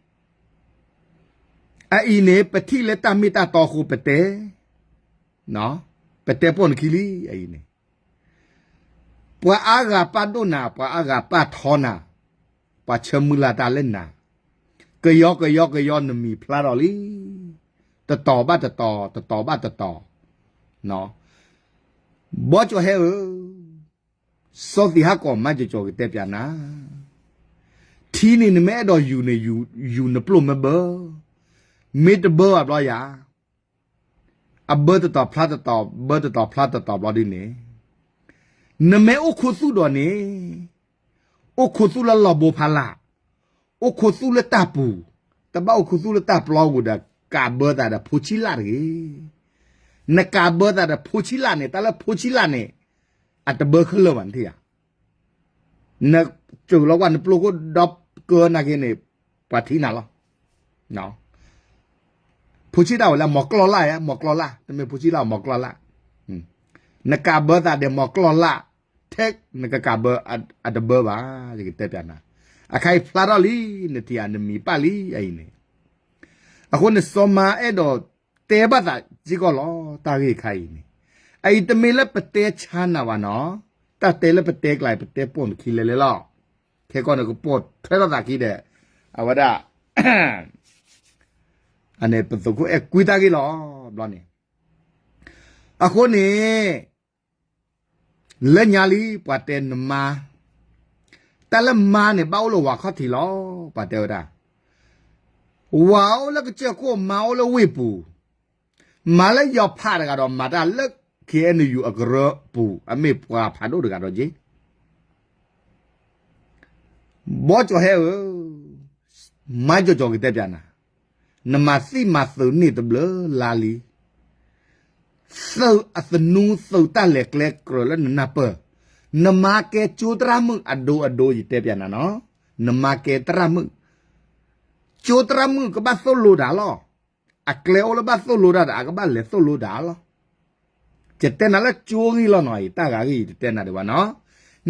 အအံၤန့ၣ် ပထံၣ်လၢတၢ်မ့ၢ်တၢ်တီအဃိပတဲ, ပတဲပိာ်နခံလံ အအံၤန့ၣ် ပှၤအါဂၤပာ်ဒိၣ်နၤ, ပှၤအါဂၤပာ်ထီနၤ, ပှၤဆၢမုၢ်လၢ်တၢ်လၢနၤ, ကယီကယီကယီနမံၤဖျါထီၣ်လံ, တတီၤဘၣ်တတီၤ, တတီၤဘၣ်တတီၤ, ဘီကၠီၤဟဲဧၢ, စီၤသံးဟးကီးမၤကၠီၤကၠီၤကတဲပျးနၤ, ထံန့ၣ်နမ့ၢ်အဲၣ်ဒိးယူၤန့ၣ် ယူၤနပျိၢ်မ့ၢ်ဘၢ, မ့ၢ်တဘၢဘၣ်ဘျီယၤ အဘၢတတီၤဖျါတတီၤ, ဘၢတတီၤဖျါတတီၤဘျီဒ်န့ၣ်, နမ့ၢ်အိၣ်ခူသူၣ်ဒီးန့ၣ်, အိၣ်ခူသူၣ်လၢလီၢ်ဘိဖးလၢ်, အိၣ်ခူသူၣ်လၢတၢ်ပူၤ, တဘၣ်အိၣ်ခူသူၣ်လၢတၢ်ပျီပူၤဒီး ကးဘၢသးဒီးဖိဆံးလၢ်တဂ့ၤ. နကးဘၢသးဒီးဖိဆံးလၢ်န့ၣ်, တၢ်လၢဖိဆံးလၢ်န့ၣ် အတဘၢခဲလၢာ်ဘၣ်နထံၣ်ဧါ. နစၢၤလီၤကွၢ်နပျိၢ်ခိၣ်ဒီကၢနာ်က့န့ၣ်, ပှၤထံၣ်နၤလီၤ. ဖိဆံးတၢ်ဝဲလၢမီၤကျီၢ်လၢ်ဧါ, မီၤကျီၢ်လၢ်, တမ့ၢ်ဖိဆံးလၢ် မီၤကျီၢ်လၢ်, နကးဘၢသးဒီးမီၤကျီၢ်လၢ်, ထဲနကကးဘၢအတဘၢဘၣ်, ယကတဲပျးနၤ, အခါအံၤဖျါထီၣ်လံ, နထံၣ်ဧါ နမံၤပာ်လံအံၤန့ၣ်, အဃိန့ၣ်စီၤမၤအဲၣ်ဒိးတဲဘၣ်သးစ့ၢ်ကီးလီၤ, တၢ်ဂ့ၢ်ခါအံၤန့ၣ်, အအံၤတမ့ၢ်လၢပတဲဆါနၤဘၣ်နီၤ, တၢ်တဲလၢပတဲကျါအံၤ ပတဲပိာ်နခံလဲၣ်လဲၣ်လီၤ, ခဲကီၢ်န့ၣ်ကပိာ်ထွဲထီၣ်သးခံဒီး, အဝဲဒၣ် အန့ၣ်ပသုးခိၣ်အဲၣ်ကွံတၢ်ဂ့ၢ်လီၤ, ဘျီန့ၣ်, အဃိန့ၣ် လၢညါလံ ပှၤတဲနမါ, တၢ်လၢမါန့ၣ် ဘၣ်အိၣ်လၢဝၤခီၣ်ထံးလီၤ, ပှၤတဲဝဲဒၣ်, ဝၤအိၣ်လၢကစၢၢ်ခိၣ် မါအိၣ်လၢဝ့ၢ်ပူၤ, မၤလၢယီၤဖးတဂၤဒီး မၤတၢ်လၢ ခ့ၣ်အဲၣ်ယူၣ် အကရၢပူၤ အမ့ၢ်ပှၤဖးဒိၣ်တဂၤဒီးက့ ဘီကၠီၤဟဲဧၢ, မၤကၠီၤကၠီၤကတဲပျးနၤ, နမၤသံမၤသုးန့ၢ်တဘျုးလါလံ, သုးအသနူသုးတၢ်လဲၤကျဲကြၢးလၢနနၢ်ပၢၢ်, နမၤကဲကၠိသရၣ်မုၣ်အဒိအဒိ ယတဲပျးနၤနီၤ, နမၤကဲသရၣ်မုၣ်, ကၠိသရၣ်မုၣ်ကဘၣ်သိၣ်လိတၢ်လီၤ, အကျဲအိၣ်လၢဘၣ်သိၣ်လိတၢ်ဒီး အကဘၣ်လဲၤသိၣ်လိတၢ်လီၤ. ယတဲနၤလၢကၠိဂ့ၢ်လီၤနီၤ, တၢ်ဂၤဂ့ၢ်ယတတဲနၤဒံးဘၣ်နီၤ,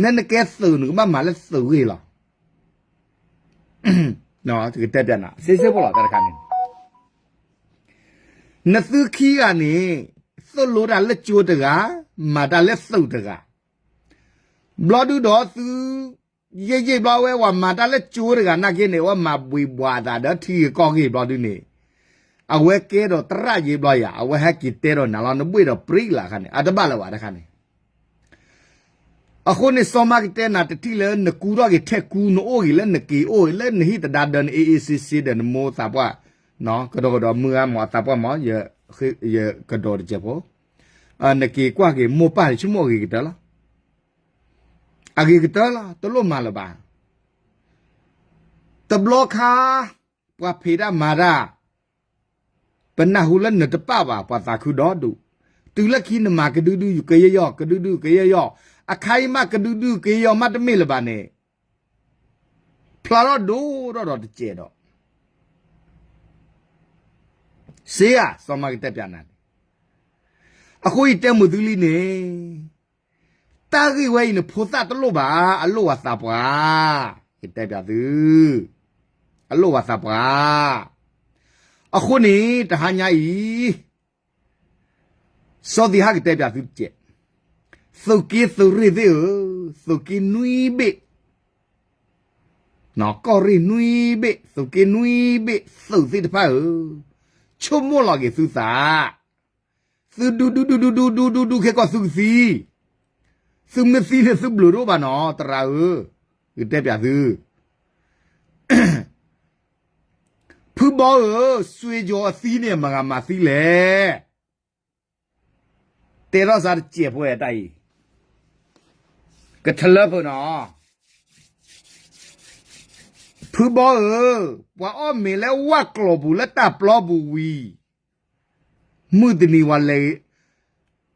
နဲနကဲသုးနကဘၣ်မၤလၢသုးဂ့ၢ်လီၤ. ယကတဲပျးနၤ စ့စ့ဖိလီၤ တၢ်တခါန့ၣ်, နသုခံဂၤန့ၣ် သိၣ်လိတၢ်လၢကၠိတဂၤ, မၤတၢ်လၢသုးတဂၤ, ဘျီဒုဒီးသု ယဲၢ်ယဲၢ်ဘျီဝဲ ဝဲမၤတၢ်လၢကၠိတဂၤနာ်က့န့ၣ် ဝဲမၤဘှံးဘှီးအသးဒီးထံဂ့ၢ်ကီၢ်ဂ့ၢ်ဘျီဒုန့ၣ်, အဝဲကဲဒီးသရၣ်ယ့ဘျီယၤ အဝဲဟဲက့ၤတဲဒီးနၤလီၤ နဘှ့ၣ်ဒီးပြံလၢအခါန့ၣ် အတဘၣ်လၢၤဘၣ်တခါန့ၣ် အဃိန့ၣ် စီၤမါကတဲနၤတထံၣ်လၢနကူထီၣ်က့ၤထဲကူ နအိၣ်ဂ့ၤလၢနက့ၤအိၣ်ဂ့ၤလၢနဟံၣ်သဒါဒၢနအ့အ့စ့စ့ဒီးနမိၢ်သးပှၢ်, ကဒီးကဒီးမုၢ်ဂၤမ့ၢ်အသးပှၢ်မ့ၢ်, ယကဒီးတစဲးဖိ, နက့ၤကွၢ်က့ၤမိၢ်ပၢ်န့ၣ် ဆိကမိၣ်အဂ့ၤကတၢၢ်လီၤ. အဂ့ၤကတၢၢ်လီၤ တလိၣ်မၤလၢၤဘၣ်. တဘျီခါ ပှၤဖံးတၢ်မၤတၢ် ပနၢ်ဟူလၢနတပာ်ဘၣ် ပှၤသးခုဒီဒူၣ်, တုၤလၢခံနမၤကဒုဒုကယဲၢ်ယီၢ် ကဒုဒုကယဲၢ်ယီၢ်, အခါအံၤမးကဒုဒုကယဲၢ်ယီၢ်မးတမ့ၢ်လၢၤဘၣ်န့ၣ် ဖျါထီၣ်ဒိၣ်ထီၣ်ဒီးတစဲးဒီး စ့ဧါ စီၤမၤကတဲပၠးနၤန့ၣ်, အဃိယတဲမုာ်သုလံန့ၣ်, တၢ်ဂ့ၢ်ဝဲအံၤန့ၣ် ဖိသၣ်တလိၣ်ဘၣ် အလိၣ်ဝဲသးပှၢ်, ယတဲပၠးသု, အလိၣ်ဝဲသးပှၢ်, အဃိန့ၣ် တဟါညါအံၤ စီၤသံးဟးကတဲပၠးသုတစဲး, သုးက့သုးရ့ၣ်သ့ၣ်ဧၢ, သုးက့နွံဘ့ၣ်, ကီၢ်ရ့ၣ်နွံဘ့ၣ် သုးက့နွံဘ့ၣ် သုးသ့ၣ်တဖၣ်ဧၢ, ဆိကမိၣ်လီၤက့ၤသုသး, သုဒူဒူဒူဒူဒူဒူဒူဒူခဲကီးသုကသံ, သုမ့ၢ်သံန့ၣ်သုဘျုးတအိၣ်ဘၣ်နီၤ သရၣ်ဧၢ, ယတဲပၠးသု ဖုဘီဧၢ, စွ့ၤကၠီၤအသံန့ၣ် မတၤဂၤမၤသံလဲၣ်, တဲထီၣ်စးတစဲးဖိဝဲတၢ်အံၤ, ကထလၢဖုးနီၤ, ဖုဘီဧၢ, ပှၤအီၣ်မ့ၤလၢဝၣ်ကျီၤပူၤလၢတၢ်ပျီပူၤဝံၤ မုၢ်တနံၤဝဲလဲၤ,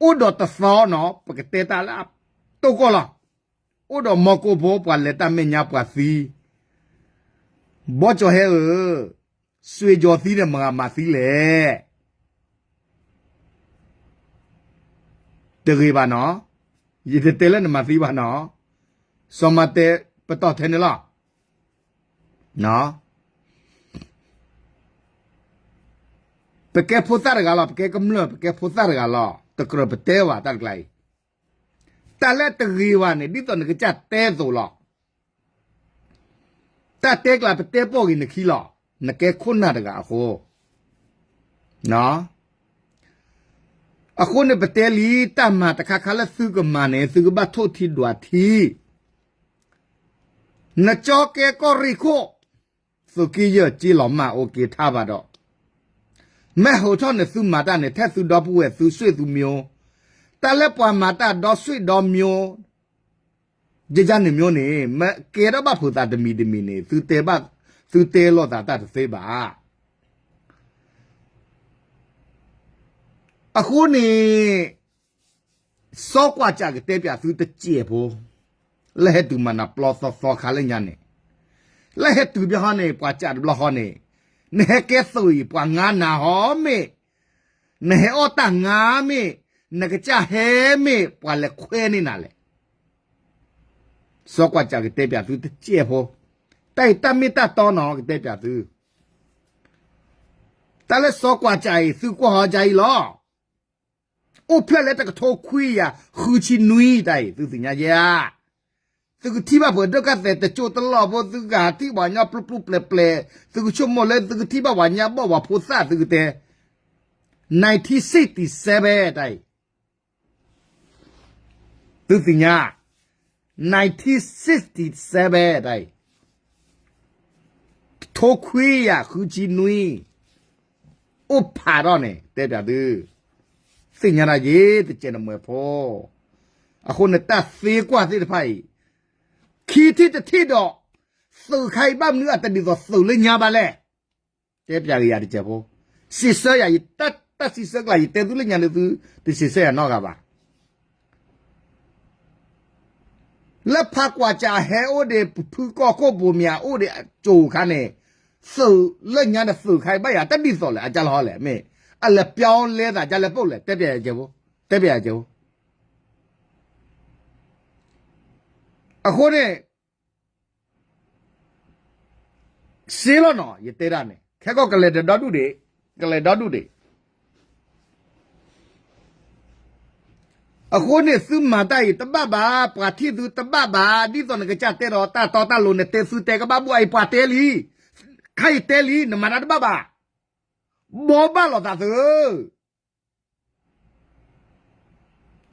အိၣ်ဒီးတသီနီၤ ပကတဲတၢ်လၢအတိၢ်ကီၢ်လီၤ, အိၣ်ဒီးမီကိဖိ ပှၤလဲၤတၢ်မဲာ်ညါပှၤသံ, ဘီကၠီၤဟဲဧၢ, စွ့ၤကၠီၤသံန့ၣ် မတၤဂၤမၤသံလဲၣ်, တဂ့ၤဘၣ်နီၤ, ယတတဲလၢနမၤသံဘၣ်နီၤ, စီၤမၤတဲပတီၢ်ထဲန့ၣ်လီၤ. ပကဲဖိသၣ်တဂၤလီၤ, ပကဲကမျၢၢ် ပကဲဖိသၣ်တဂၤလီၤ, တကြၢးပတဲဘၣ်တၢ်တကျါအံၤ, တၢ်လၢတဂ့ၤဘၣ်န့ၣ် ဒ်သိးနကစၢ်တဲသိးလီၤ. တၢ်တဲကျါပတဲပိာ်က့ၤနခံလီၤ, နကဲခိၣ်နၢ်တဂၤအဃိ, အဃိန့ၣ်ပတဲလံ တၢ်မၤတခါခါလၢသုကမၤန့ၣ် သုကဘၣ်ထိၣ်ထံဒွးထံ, နကၠီကဲကီၢ်ရ့ၣ်ခိၣ်, သုးက့ယဲၢ်က့လီၤမၢ်အိၣ်က့ၤထါဘၣ်ဒီး, မ့ၢ်ဟးထီၣ်န့ၣ်သုမၤတၢ်န့ၣ် ထဲသုဒီပုၢ်ဝဲၢ်သုဆွေသုမျိုး, တၢ်လၢပှၤမၤတၢ်ဒီဆွေဒီမျိုး ယယါန့ၣ်မျိုးန့ၣ် မ့ၢ်ကဲထီၣ်ဘၣ်ဖိသးတမံၤတမံၤန့ၣ် သုတဲဘၣ်, သုတဲလိာ်သးတၢ်တသ့ဘၣ်. အဃိန့ၣ် စီၤကွၢ်စးကတဲပၠးသုတစဲးဖိ, လၢဟဲတုၤမၤနၤပျီသီသီခါလၢညါန့ၣ်, လၢဟဲတုၤဘၣ်ဟီန့ၣ် ပှၤစးတဘျီဃီန့ၣ်, နဟဲကဲသုးအံၤ ပှၤငါနၤဟီမ့ၢ်, နဟဲအီၣ်တၢ်ငါမ့ၢ်, နကစၢ်ဟဲမ့ၢ် ပှၤလဲၤခွဲန့ၢ်နၤလဲၣ်. စီၤကွၢ်စးကတဲပၠးသုတစဲးဖိ, တၢ်အံၤတၢ်မ့ၢ်တၢ်တီနီၤ ကတဲပၠးသု, တၢ်လၢစီၤကွၢ်စးအံၤ သုကွၢ်ဟီကါအံၤလီၤ. အိၣ်ဖျဲၣ်လၢတကထိခွံကယၤဃုဆံနွံတၢ်အံၤ သုသ့ၣ်ညါယဲဧါ. သုကထံၣ်ဘၣ်ပှၤဒၢးကၢ်သဲးတကၠိတလီၢ်ဖိ သုကဟးထံၣ်ပှၤကညီပျူပျူပျဲၤပျဲၤ, သုကဆိကမိၣ်လၢသုကထံၣ်ဘၣ်ပှၤကညီဘီၣ်ပှၤဖိသၣ်သုကတဲ, nineteen sixty-sevenတၢ်အံၤ သုသ့ၣ်ညါ, nineteen sixty-sevenတၢ်အံၤ, တကထိခွံကယၤဃုဆံနွံ, အိၣ်ဖးထီၣ်န့ၣ် တဲပၠးသု, သ့ၣ်ညါတၢ်ယ့ၤ တစဲးနမဲာ်ဖိ, အဃိန့ၣ်တၢ်သ့ကွၢ်သ့ၣ်တဖၣ်အံၤ, ခံထံၣ်တထံၣ်ဒီး, သုးခါအံၤဘၣ်မနုၤအတဒ်သိးသုးလၢညါဘၣ်လဲၣ်. တဲပၠးက့ၤယၤတစဲးဖိ, စံးဆၢယၤ, တၢ်စံးဆၢကျါ ယတဲသုလၢညါန့ၣ်သု, တစံးဆၢယၤနီတဂၤဘၣ်. လၢဖးကွၢ်စးဟဲအိၣ်ဒီးဖုကီၢ်ခိၣ်ဘိမၠးအိၣ်ဒီးအစိၤအခါန့ၣ်, သုးလၢညါဒီးသုးခါအံၤဘၣ်ယၤတဒ်သိးလဲၣ် အကၢ်လီၤဟီလဲၣ် မ့ၢ်, အလဲၤပျီလဲသးကၢ်လဲၣ်ပိၣ်လဲၣ် တဲပၠးယၤစဲးဖိ, တဲပၠးယၤစဲးဖိ အဃိန့ၣ် စ့လီၤနီၤ ယတဲဒၣ်န့ၣ် ခဲကီၢ်ကလဲၤဒီဒူၣ်ဒံး, ကလဲၤဒီဒူၣ်ဒံး. အဃိန့ၣ်သုမၤတၢ်အံၤတဘၣ်ဘၣ်, ပှၤထံၣ်သုတဘၣ်ဘၣ်, ဒ်သိးနကစၢ်တဲဒီးတၢ်တီတၢ်လိၤန့ၣ် တဲသုတဲကဘၣ်ဘူၣ်အံၤ ပှၤတဲလံ, ခါအံၤတဲလံ နမၤတၢ်တဘၣ်ဘၣ်, ဘီဘၣ်လိာ်သးသု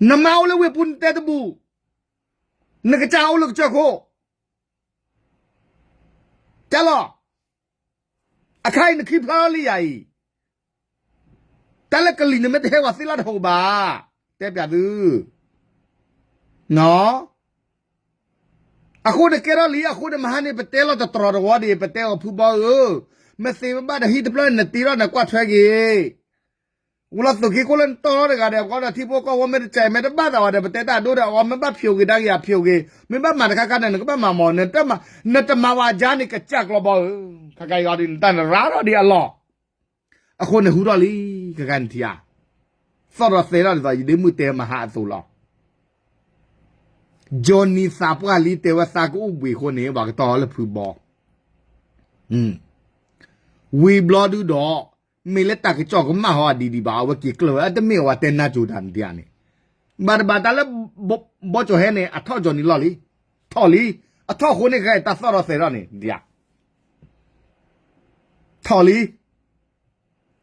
နမါအိၣ်လၢဝ့ၢ်ပူၤနတဲတဘူၣ်, နကစၢ်အိၣ်လၢကစၢၢ်ခိၣ်, ကၢ်လီၤ, အခါအံၤနခံဖျါထီၣ်လံယၤအံၤ, တၢ်လၢကလံၤန့ၣ်မ့ၢ်တဟဲဝဲသ့ၣ်လၢတဟိးဘၣ်, တဲပၠးသု, နီၤ. အဃိန့ၣ်ကဲထီၣ်လံ အဃိန့ၣ်မဟါန့ၣ် ပတဲလီၤတတြီတဝီဒံး ပတဲအီၤဖုဘီဧၢ, မ့ၢ်သ့မ့ၢ်ဘၣ်ဒီးဟံၣ်တဖျၢၣ်န့ၣ် နတ့ထီၣ်နကွၢ်ထွဲက့ၤ, ဝံၤလီၤသုးက့ခိၣ်လၢနတီၢ်ထီၣ်တဂၤဒီး အဝဲဒီးထံဖိကီၢ်ဖိမ့ၢ်တကးအံၤ မ့ၢ်တဘၣ်သးဝဲဒီး ပတဲတၢ်ဒိၣ်ဒီး အဝဲမ့ၢ်ဘၣ်ဖျိးက့ၤဒၣ်က့ၤ အဖျိးက့ၤ, မ့ၢ်ဘၣ်မၤတခါခါန့ၣ် နကဘၣ်မၤမီၤ, နတမၤဝဲအါန့ၣ် ကစၢ်ကျီဘီဧၢ, ခဲခါအံၤအီၤဒ် နတၢ်နရၤထီၣ်ဒ်အလီၢ် အဃိန့ၣ်ဟူထီၣ်လံ, ခဲခါန့ၣ်ထံဧါ, သီၣ်ဒီးသဲထီၣ်ဒ်သိး ယဒ့မုၣ်တဲမဟါအသိးလီၤ. Johnny သးပှၢ်လံတဲဝဲသးကအိၣ်ဘှံးအဃိန့ၣ် ပှၤကတီၤလၢဖုဘီ, ဝံၤဘျီဒုဒီး, မ့ၢ်လၢတၢ်ကစီၣ်ကမၣ်ဟီအဒံးဒံးဘၣ် အဝဲက့ၤကျၢၢ်ဝဲ အတမ့ၢ်အဝဲတဲနါစိၤတၢ်န့ၣ်ဒ်န့ၣ်, ဘၣ်တဘၣ်တၢ်လၢ ဘီကၠီၤဟဲန့ၣ် အထီၣ် Johnny လီၢ်လံ, ထီၣ်လံ, အထီၣ်အဃိန့ၣ် ခဲအံၤတၢ်သီၣ်ဒီးသဲထီၣ်န့ၣ်ဒ် ထီၣ်လ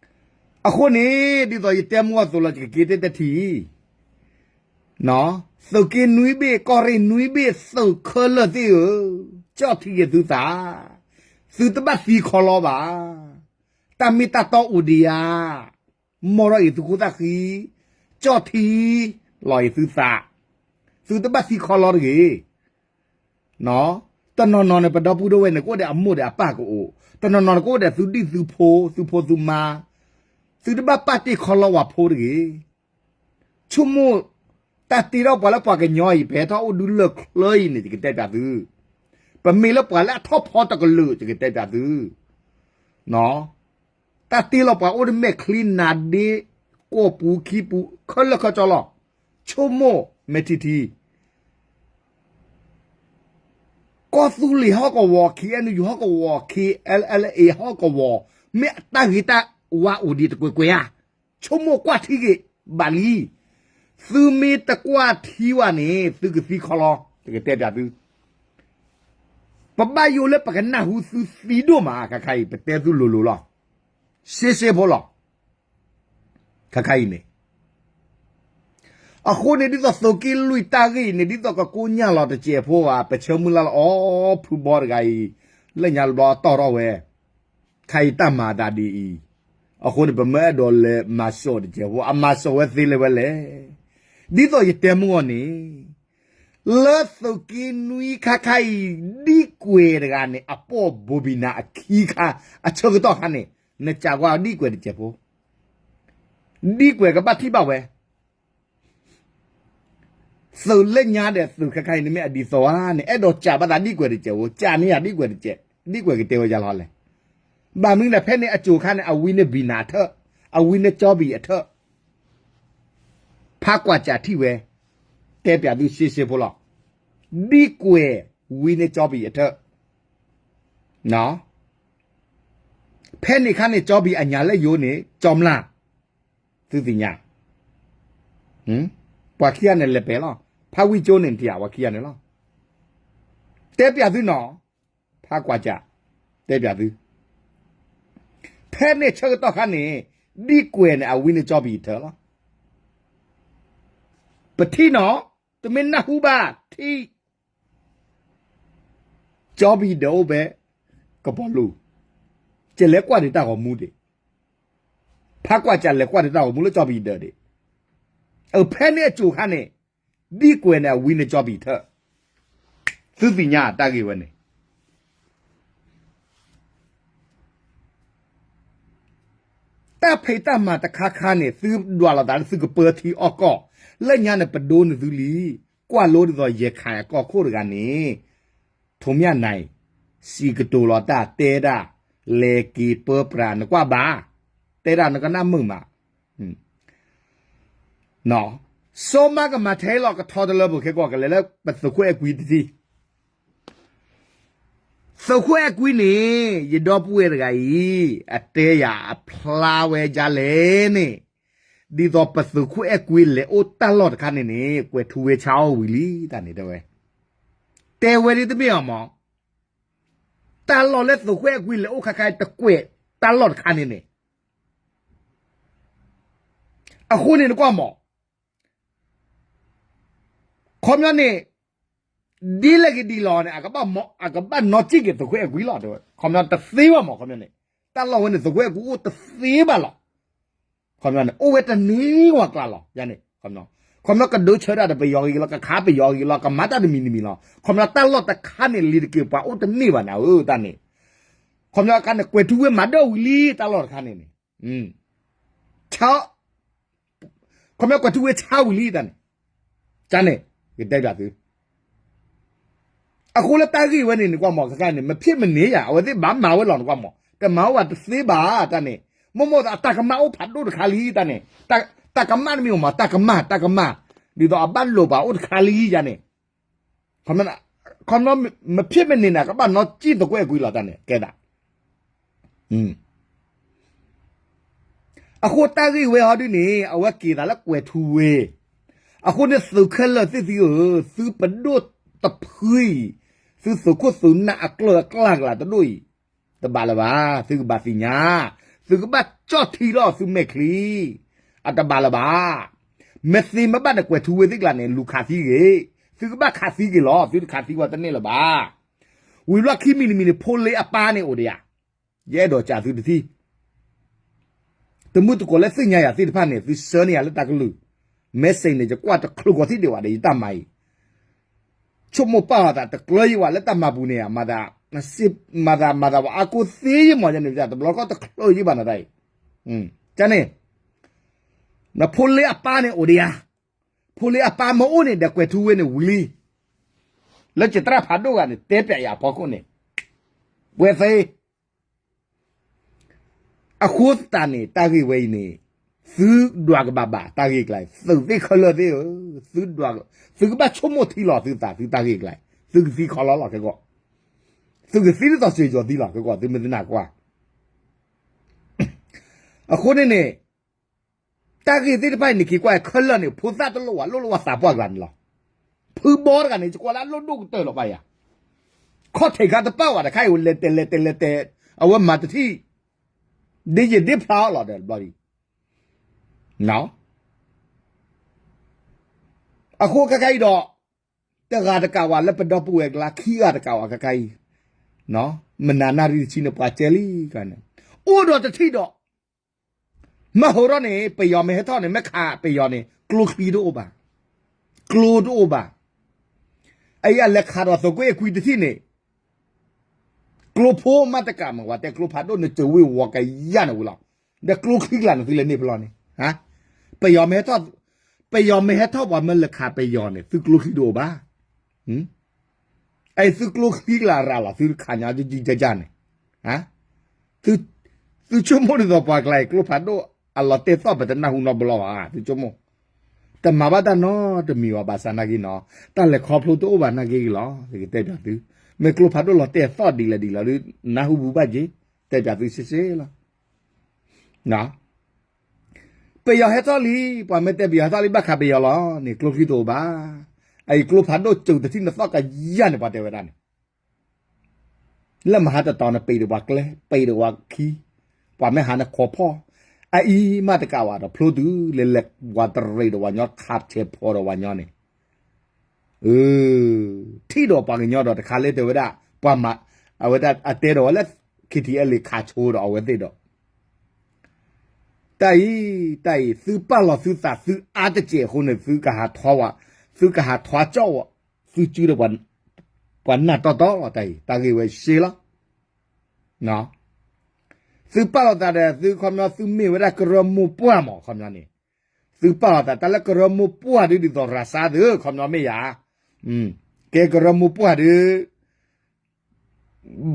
ံ. အဃိန့ၣ် ဒ်သိးယတဲမုၢ်အသိးလီၤ ယကက့ၤတဲတထံၣ်, သုးက့နွံဘ့ၣ် ကီၢ်ရ့ၣ်နွံဘ့ၣ် သုးခဲလၢာ်သ့ၣ်ဧၢ, ကၠီၣ်ထံက့ၤသုသး, သုတဘၣ်သံခီလီဘၣ်, တၢ်မ့ၢ်တၢ်တီအိၣ်ဒံးဧါ, မ်ထီၣ်အံၤသုခိၣ်သၣ်ဃံ, ကၠီၣ်ထံ, လီၤအံၤသုသး, သုတဘၣ်သံခီလီတဂ့ၤ တနီၤနီၤန့ၣ် ပဒီပုၢ်ဒီဝဲၢ်န့ၣ် ကအိၣ်ဒီးအမိၢ်ဒီးအပၢ်ကအိၣ်, တနီၤနီၤန့ၣ် ကအိၣ်ဒီးသုဒံၣ်သုဖိ သုဖိသုမါ, သုတဘၣ်ပာ်တ့ၢ်ခီလီဝဲဖိတဂ့ၤ. ဆိကမိၣ်, တၢ်တ့ထီၣ်ပှၤလၢပှၤကညီအံၤ ပဟဲထီၣ်အိၣ်ဒုလၢချၢအံၤန့ၣ် ယကတဲပၠးသု, ပမ့ၢ်လၢပှၤလၢအထီၣ်ဖီတကလုာ် ယကတဲပၠးသု တၢ်တ့လီၤပှၤအိၣ်တမဲာ်ချံနါဒ့ ကိာ်ပူၤခံပူၤ ခဲလၢာ်ခဲဆ့လီၤ. ဆိကမိၣ်မဲာ်ထံထံ, ကီၢ်သူလ့ၤဟီၣ်ကဝီၤ ခ့ၣ်အဲၣ်ယူၣ် ဟီၣ်ကဝီၤ ခ့ၣ်အဲလ်အဲလ်အ့ ဟီၣ်ကဝီၤ မ့ၢ်အတၢ်ဂ့ၤတၢ်ဝါအိၣ်ဒံးတကွဲးကွဲးဧါ. ဆိကမိၣ်ကွၢ်ထံဂ့ၤဘၣ်လံ. သုမ့ၢ်တကွၢ်ထံဝဲန့ၣ် သုကသံခီလီ ယကတဲပၠးသု ပဘၣ်ယိၣ်လၢပကနၢ်ဟူသုသံဒိၣ်မး ခါခါအံၤ ပတဲသုလိၤလိၤလီၤ. ရှဲရှဲဖိလီၤ. ခါခါအံၤန့ၣ် အဃိန့ၣ် ဒ်သိးသုးက့လွံၢ်တၢ်ဂ့ၢ်အံၤန့ၣ် ဒ်သိးကကိညၢ်လီၤတစဲးဖိဧါ, ပဆၢမုၢ်လၢ်လီၤအီၤ ဖုဘီတဂၤအံၤ လၢညါတဘျီတီၢ်ထီၣ်ဝဲ ခါအံၤတၢ်မၤသးဒ်အံၤ, အဃိန့ၣ် ပမ့ၢ်အဲၣ်ဒိးလဲၤမၤစိာ်တစဲးဖိ အမၤစိာ်ဝဲသ့လဲၣ်ဝဲလဲၣ်. ဒ်သိးယတဲမုၢ်ဂီၢ်န့ၣ် လၢသုးက့နွံခါခါအံၤ ဒံၣ်ကွဲးတဂၤန့ၣ် အပိာ်ဘိဘံနၤအခံခါ အဆၢကတီၢ်ခါန့ၣ် နစံးကွၢ်ဒံၣ်ကွဲးတစဲးဖိ, ဒံၣ်ကွဲးကဘၣ်ထံၣ်ဘၣ်ဝဲ သုးလၢညါဒီးသုးခဲခါအံၤန့ၣ်မ့ၢ်အဒ်သိးဧါန့ၣ် အဲၣ်ဒိးစံးဘၣ်သးဒံၣ်ကွဲးတစဲးဖိ, စံးန့ၢ်ယၤဒံၣ်ကွဲးတစဲး, ဒံၣ်ကွဲးကတဲဝဲယၤလီၤလဲၣ်. ဘၣ်မနုၤလဲၣ် ဖဲန့ၣ်အစိၤခါန့ၣ် အဝံန့ၢ်ဘံနၤအထၢၣ်, အဝံန့ၢ်ကၠီဘံၣ်အထၢၣ် ဖးကွၢ်စးထံၣ်ဝဲ, တဲပၠးသုရှဲရှဲဖိလီၤ. ဒံၣ်ကွဲးဝံန့ၢ်ကၠီဘံၣ်အထၢၣ်, ဖဲန့ၣ်ခါန့ၣ် ကၠီဘံၣ်အညါလၢယိၤန့ၣ် ကၠီမျၢ်, သုသ့ၣ်ညါ, ပှၤခံဂၤန့ၣ်လဲၤပဲာ်လီၤ. ဖးဝံကၠိန့ၣ်တယၤ ပှၤခံဂၤန့ၣ်လီၤ. တဲပၠးသုနီၤ, ဖးကွၢ်စး, တဲပၠးသု ဖဲန့ၣ်ဆၢကတီၢ်ခါန့ၣ် ဒံၣ်ကွဲးန့ၣ် အဝံန့ၢ်ကၠီဘံၣ်အထၢၣ်လီၤ. ပထံၣ်နီၤ, တမ့ၢ်နၢ်ဟူဘၣ်ထံၣ် ကၠီဘံၣ်ဒၢးအိၣ်ဖဲ ကပီၤလူၤ, ကလဲၤကွၢ်ဒံးတၢ်ဂီၤမူဒံး, ဖးကွၢ်စးလဲၤကွၢ်ဒံးတၢ်ဂီၤမူလၢကၠီဘံၣ်ဒၢးဒံး, အဖဲန့ၣ်အစိၤခါန့ၣ် ဒံၣ်ကွဲးန့ၣ် အဝံန့ၢ်ကၠီဘံၣ်ထၢၣ်, သုသ့ၣ်ညါတၢ်ဂ့ၢ်ဝဲန့ၣ် တၢ်ဖံးတၢ်မၤတခါခါန့ၣ် သုဒွးလိာ်သးလၢသုကပၢထံအီၣ်ကီၢ်, လၢညါန့ၣ် ပဒိန့ၢ်သုလံ, ကွၢ်လိဒ်သိးယဲၢ်ခၢၣ်အကီၢ်ခိၣ်တဂၤန့ၣ်, ထိးမၠၣ်နၤအံၤ, စံးကတိၤလီၤတၢ်တဲဒၣ်, လဲၤက့ၤပၢပြးနကွၢ်ဘၣ်, တဲဒၣ်နကနၣ်မုာ်မး စီၤမါကမၤထဲလီၤကထီတလၢပူၤခဲကီၢ် ကလဲၤလၢပသုးခိၣ်အဲၣ်ကွံတထံၣ်, သုးခိၣ်အဲၣ်ကွံန့ၣ် ယဒီပုၢ်ဝဲၢ်တဂၤအံၤ အတဲယၤအဖျါဝဲဒ်လဲၣ်န့ၣ်, ဒ်သိးပသုးခိၣ်အဲၣ်ကွံလဲၤအိၣ်တၢ်လီၢ်တခါန့ၣ်န့ၣ် ကွဲးထူဝဲဆါအီၣ်ဝံၤလံတၢ်န့ၣ်တဲဝဲ, တဲဝဲဒ်တမ့ၢ်အီၤမး, တၢ်လီၢ်လၢသုးခိၣ်အဲၣ်ကွံလဲၤအိၣ်ခါခါတကွဲးတၢ်လီၢ်တခါန့ၣ်န့ၣ် အဃိန့ၣ်နကွၢ်မး ခီပညီန့ၣ် ဒ်လဲၣ်ဂ့ၤဒ်လဲၣ်န့ၣ် အကဘၣ်နီၣ်စံၣ်က့ၤသုးခိၣ်အဲၣ်ကွံလီၤတဲဝဲ, ခီပညီတသ့ဘၣ်မး ခီပညီန့ၣ်, တၢ်လီၢ်ဝဲန့ၣ် သုးခိၣ်အဲၣ်ကွံအိၣ်တသ့ဘၣ်လီၤ. ခီပညီန့ၣ် အိၣ်ဝဲတန့ၢ်ဝဲကျါလီၤ ယၤန့ၣ်, ခီပညီ ခီပညီကဒိးဆၢတၢ်ဒီးပယီၤဂ့ၤလီၤ, ကခးပယီၤဂ့ၤလီၤ, ကမၤတၢ်တမံၤတမံၤလီၤ. ခီပညီတၢ်လီၢ်တခါန့ၣ် လံၤတက့ၤပှၤအိၣ်တန့ၢ်ဘၣ်နၤဧၢတၢ်န့ၣ်. ခီပညီအခါန့ၣ် ကွဲၤထူဝ့မၤဒၢၣ်ဝံၤလံ တၢ်လီၢ်တခါန့ၣ်န့ၣ် ဆါ ခီပညီကွဲၤထူဝ့ဆါဝံၤလံတၢ်န့ၣ်, ကန့ၣ် ကတဲဘၣ်သု အဃိလၢတၢ်ဂ့ၢ်ဝဲန့ၣ် နကွၢ်မး ခဲခါန့ၣ် မ့ၢ်ဖံးမ့ၢ်န့ၢ်ယၤ အဝဲသ့ၣ်ဘၣ်မၤဝဲလီၤ နကွၢ်မး တမၤဝဲဘၣ်တသ့ဘၣ်တၢ်န့ၣ်, မိၢ်မိၢ်အတၢ်ကမၣ်အိၣ်ဖးဒိၣ်တခါလံတၢ်န့ၣ်, တၢ်ကမၣ်တမံၤအိၣ်မး တၢ်ကမၣ် တၢ်ကမၣ်, ဒ်သိးအဘၣ်လိာ်ပှၤအိၣ်တခါလံယၤန့ၣ်, ခီပညီ မ့ၢ်ဖံးမ့ၢ်န့ၢ်န့ၣ် ကဘၣ်နီၢ်ကံၣ်သကွဲးကွံာ်လီၤတၢ်န့ၣ် ကဲဒၣ် အဃိတၢ်ဂ့ၢ်ဝဲဟီဒ်န့ၣ် အဝဲက့ၤသးလၢကွဲၤထူဝ့, အဃိန့ၣ်သုးခဲလၢာ်သ့ၣ်သုဧၢ, သုပဒိၣ်တဖုအံၤ, သုသုးခိၣ်သုးနၢ်အကျၢၢ်အကျါကလးတဒိၣ်အံၤ, တဘၣ်လၢၤဘၣ်, သုကဘၣ်သ့ၣ်ညါ, သုကဘၣ်ကၠီၣ်ထံလီၤသုမဲာ်ချံ, အတဘၣ်လၢၤဘၣ်, မ့ၢ်သ့မ့ၢ်ဘၣ်ဒီးကွဲၤထူဝ့သ့ၣ်ကျါန့ၣ် လူၤခးသံဂ့ၤ, သုကဘၣ်ခးသံက့ၤလီၤ, သုတခးသံဝဲတန့ၢ်လၢၤဘၣ်. ဝံၤဘျီခံမံၤတမံၤန့ၣ် ဖိလ့အပၢ်န့ၣ်အိၣ်ဒီးယၤ, ယအဲၣ်ဒိးစံးသုတထံၣ်, တမုၢ်တကိးလၢသ့ၣ်ညါယၤသ့ၣ်တဖၣ်န့ၣ် သုဆှၢန့ၢ်ယၤလၢတၢ်ကလုၢ်, မ့ၢ်စ့ၢ်န့ၣ် ယကွၢ်တချုးဂီၤထံးဒံးဝဲဒီးယတၢ်မၤအံၤ, ဆိကမိၣ်ပာ်အီၤသးတကျၢၤယံၤဝဲလၢတၢ်မၤပူၤန့ၣ် မၤသး မၤသးမၤသးဝဲအါကိးသ့ယံၤမးန့ၣ် တဘျီဃီတချုးယံၤဘၣ်နတၢ်အံၤ, ကန့ၣ် နဖိလ့အပၢ်န့ၣ်အိၣ်ဒီးယၤ, ဖိလ့အပၢ်မ့ၢ်အိၣ်န့ၣ်ဒီးကွဲၤထူဝ့န့ၣ်ဝံၤလံ, လၢကၠံၣ်တြၣ်ဖးဒိၣ်ဂၤန့ၣ် တဲပျးယၤအဖီခိၣ်န့ၣ်, ပှဲၤသ့ အဃိသတးန့ၣ် တၢ်ဂ့ၢ်ဝဲအံၤန့ၣ် သုဒွးကဘၣ်ဘၣ်တၢ်ဂ့ၢ်ကျါအံၤ သုးသ့ၣ်ခဲလၢာ်သ့ၣ်ဧၢ, သုကဘၣ်ဆိကမိၣ်ထံလီၤသုသး သုတၢ်ဂ့ၢ်ကျါအံၤ သုကသံခီလီလီၤခဲကီၢ်, သုကသံဒ်သိးစ့ၢ်ကီးသံလီၤခဲကီၢ် သုမ့ၢ်သနာ်ကွၢ် အဃိန့ၣ်န့ၣ် တၢ်ဂ့ၢ်သ့ၣ်တဖၣ်အံၤန့ၣ် က့ၤကွၢ်ခဲလၢာ်န့ၣ် ဖိသၣ်တလိၣ်ဝဲ လိၣ်လၢဝဲသးပှၢ်ကျါန့ၣ်လီၤ. ဖုဘီတဂၤန့ၣ် ယကွၢ်လၢအလိၣ်ဒိၣ်ကတၢၢ်လီၤပၢ်ယၤ, ခီၣ်ထံးခါတပာ်ဝဲတခါအံၤ လဲၤတဲာ်လဲၤတဲာ်လဲၤတဲာ်, အဝဲမၤတထံၣ်, ဒ်ယဒ့ဖျါအီၤလီၤဒီးတဘျီဒံး အဃိခဲခါအံၤဒီး တဂၤတကးဝဲလၢပဒီပုၢ်ဝဲၢ်ကျါ ခံဂၤတကးဝဲခဲခါအံၤ, မနုၤနၣ်ရံၣ်တဆံန့ၣ် ပှၤကဲလံ, အိၣ်ဒီးတထံၣ်ဒီး မ့ၢ်ဟိထီၣ်န့ၣ် ပယီၤမ့ၢ်ဟဲထီၣ်န့ၣ် မ့ၢ်ခးပယီၤန့ၣ် ကျိချံတအိၣ်ဘၣ်, ကျိတအိၣ်ဘၣ်, အအံၤအလဲၤခးဒီးသုးကွဲအခွံတထံၣ်န့ၣ် ကျိဖိမးတကးမ့ၢ် ပှၤတဲကျိဖးဒိၣ်န့ၣ်စၢၤဝ့ၤဝီၤကယၢ်န့ၣ်ဝံၤလီၤ, ဒီးကျိချံကျါန့ၣ် သုလဲၤန့ၢ်ပလီၢ်န့ၣ်, ပယီၤမ့ၢ်ဟဲထီၣ်, ပယီၤမ့ၢ်ဟဲထီၣ်ပှၤမ့ၢ်လဲၤခးပယီၤန့ၣ် သုကျိချံတအိၣ်ဘၣ်, အအံၤသုကျိချံကျါရၤလီၤ သုတခးညါကကကန့ၣ်, သုဆိကမိၣ်ဒ်သိးပှၤကျါအံၤ ကျိဖးဒိၣ်အလီၤတဲာ်သီၣ် ပတနၢ်ဟူနီတဘျီဘၣ်, သုဆိကမိၣ်, တမၤဘၣ်တၢ်နီတမံၤဘၣ် ဘၣ်ဆၣ်နာ်က့နီၤ, တၢ်လဲၤခီဖျိတအိၣ်ဘၣ်နာ်က့လီၤ, ယကတဲပျးသု, မ့ၢ်ကျိဖးဒိၣ်လီၤတဲာ်သီၣ်ဒ်လဲၣ်ဒ်လဲၣ်ဒီး နၢ်ဟူဘူးဘၣ်က့ၤ, တဲပျးသုစ့စ့လီၤ. ပယီၤဟဲထီၣ်လံ, ပှၤမ့ၢ်တဲပယီၤဟဲထီၣ်လံ ဘၣ်ခးပယီၤလီၤန့ၣ် ကျိချံတအိၣ်ဘၣ်, အအံၤကျိဖးဒိၣ်စၢၤတထံၣ်န့ၣ်သီၣ်ကယၢ်န့ၣ် ပှၤတဲဝဲဒၣ်န့ၣ် လၢမဟါတတီၤန့ၣ် ပံးဒီးပှၤကျဲ ပံးဒီးပှၤခံ, ပှၤမ့ၢ်ဟးန့ၣ်ခိးဖီၣ်, အအံၤမးတကးဝဲဒီးဖျိတုၤလဲၤလဲၤ ပှၤတရံးဒီးပှၤညီ ခးဆဲးဖီၣ်ဒီးပှၤညီန့ၣ်, ထံၣ်ဒီးပှၤကညီဒီးတခါလၢတဲဝဲဒၣ်, ပှၤမၤ, အဝဲဒၣ်အတဲဒီးဝဲလၢ ခံထံၣ်အဲလ့ၣ် ခးဆိဒီးအဝဲသ့ၣ်ဒီး တၢ်အံၤ, တၢ်အံၤ သုပာ်လီၤသုသး သုအါတစဲးအဃိန့ၣ် သုကဟးထီၣ်ဝဲ, သုကဟးထီၣ်ကၠီၣ်ဝဲ, သုစုဒီး ပှၤနၢ်တီတီလီၤ တၢ်အံၤ တၢ်ဂ့ၢ်ဝဲရှဲလီၤ. သုပာ်လီၤသးဒီး သုခီပညီ သုမ့ၢ်ဝဲဒၣ်ကရၢမိၢ်ပှၢ်မး ခီပညီန့ၣ်, သုပာ်လီၤသးတၢ်လၢကရၢမိၢ်ပှၢ်ဒ် ဒ်သိးရၤစါသု ခီပညီမ့ၢ်ယၤ, ကဲကရၢမိၢ်ပှၢ်ဒီး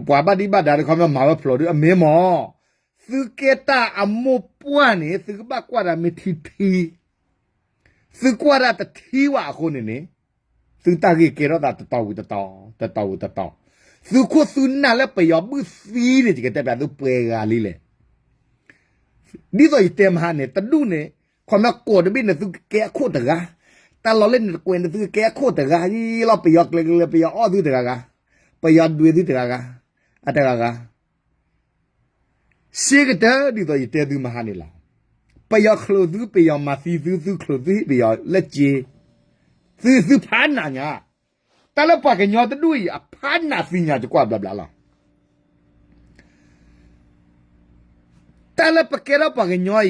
ပှၤဘၣ်ဒံးဘၣ်ဒါဒီး ခီပညီမၤဝဲဖျိးဒီး အမ့ၢ်မး, သုကဲတၢ်အမိၢ်ပှၢ်န့ၣ် သုကဘၣ်ကွၢ်တၢ်မ့ၢ်ထံထံ, သုကွၢ်တၢ်တထံဝဲအဃိန့ၣ်န့ၣ်, သုတၢ်ဂ့ၢ်ကဲထီၣ်သးတတီၤဝံၤတတီၤ, တတီၤဝံၤတတီၤ, သုခိၣ်သုနၢ်လၢပယီၤဘုၣ်သံန့ၣ် ယကတဲပျးသုပှဲၤဂၤလံလဲၣ် ဒ်သိးယတဲမဟါန့ၣ် တဒူၣ်န့ၣ်, ခီပညီကိးတဘ့ၣ်န့ၣ် သုကကဲအခိၣ်တဂၤ, တၢ်လီၢ်လၢန့ၣ်တကွဲးန့ၣ် သုကကဲအခိၣ်တဂၤယံၤလီၤ, ပယီၤကျဲၤကျဲၤ ပယီၤအီၣ်သုတဂၤဂၤ, ပယီၤဒွဲသုတဂၤဂၤ, အတဂၤဂၤ, စ့ကတၢၢ်ဒ်သိးယတဲသုမဟါန့ၣ်လီၤ. ပယီၤချုးသု ပယီၤမၤသံသု သုချုးသုဟ့ၣ်ပယီၤလၢစ့, သုသုဖးနးညါ, တၢ်လၢပှၤကညီတဒူၣ်အံၤ အဖးနးသ့ၣ်ညါ ယကွၢ်ဘျးဘျးလီၤ. တၢ်လၢပကဲထီၣ်ပှၤကညီ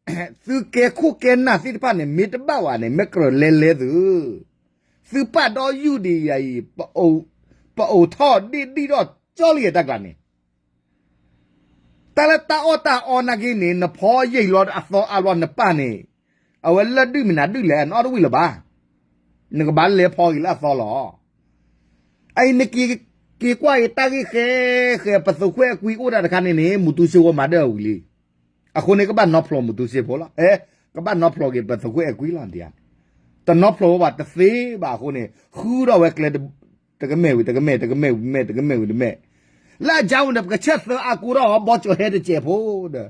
အံၤ သုကဲခိၣ်ကဲနၢ်သ့ၣ်တဖၣ်န့ၣ် မ့ၢ်တဘၣ်ဝဲန့ၣ် မ့ၢ်ကြၢးလဲၤလဲၤသု, သုပာ်ဒီးယူၢ်ဒံးယၤအံၤ, ပအိးထီၣ်ဒ့ၣ်ဒံၣ်ထီၣ်ကၠီလံတၢ်ကျါန့ၣ်, တၢ်လၢတၢ်အီၣ်တၢ်အီနာ်က့န့ၣ် နဖီယံာ်လီၤအသီအါလီၤနပၢ်န့ၣ်, အဝဲလၢဒုၣ်မနုၤဒုၣ်လဲၣ် အနီတဝံၣ်လၢၤဘၣ်, နကဘၣ်လဲၤဖီက့ၤလၢအသီလီၤ. အအံၤနက့ၤကွၢ်အံၤတၢ်ဂ့ၢ်ဃဲဃဲ ပသုးခိၣ်အဲၣ်ကွံအိၣ်ဒၣ်တခါန့ၣ်န့ၣ် မူတူစ့ဖိမၤဒၢၣ်အဝံၤလံ. အဃိန့ၣ် ကဘၣ်နီဖျိမူတူစ့ဖိလီၤ. အဲ, ကဘၣ်နီဖျိက့ၤပသုးခိၣ်အဲၣ်ကွံလီၤဒ်န့ၣ်, တနီဖျိဝဲဘၣ်တသ့ဘၣ်အဃိန့ၣ် ဃုထီၣ်ဝဲကျဲ တကမဲာ်ဝံၤတကမဲာ် တကမဲာ်ဝံၤတမဲာ် တကမဲာ်ဝံၤတမဲာ်, လၢအကၢ်ဝဲန့ၣ် ပကဆဲးသၢအါကိးထီၣ် ဘီကၠီၤဟဲတစဲးဖိဒီး,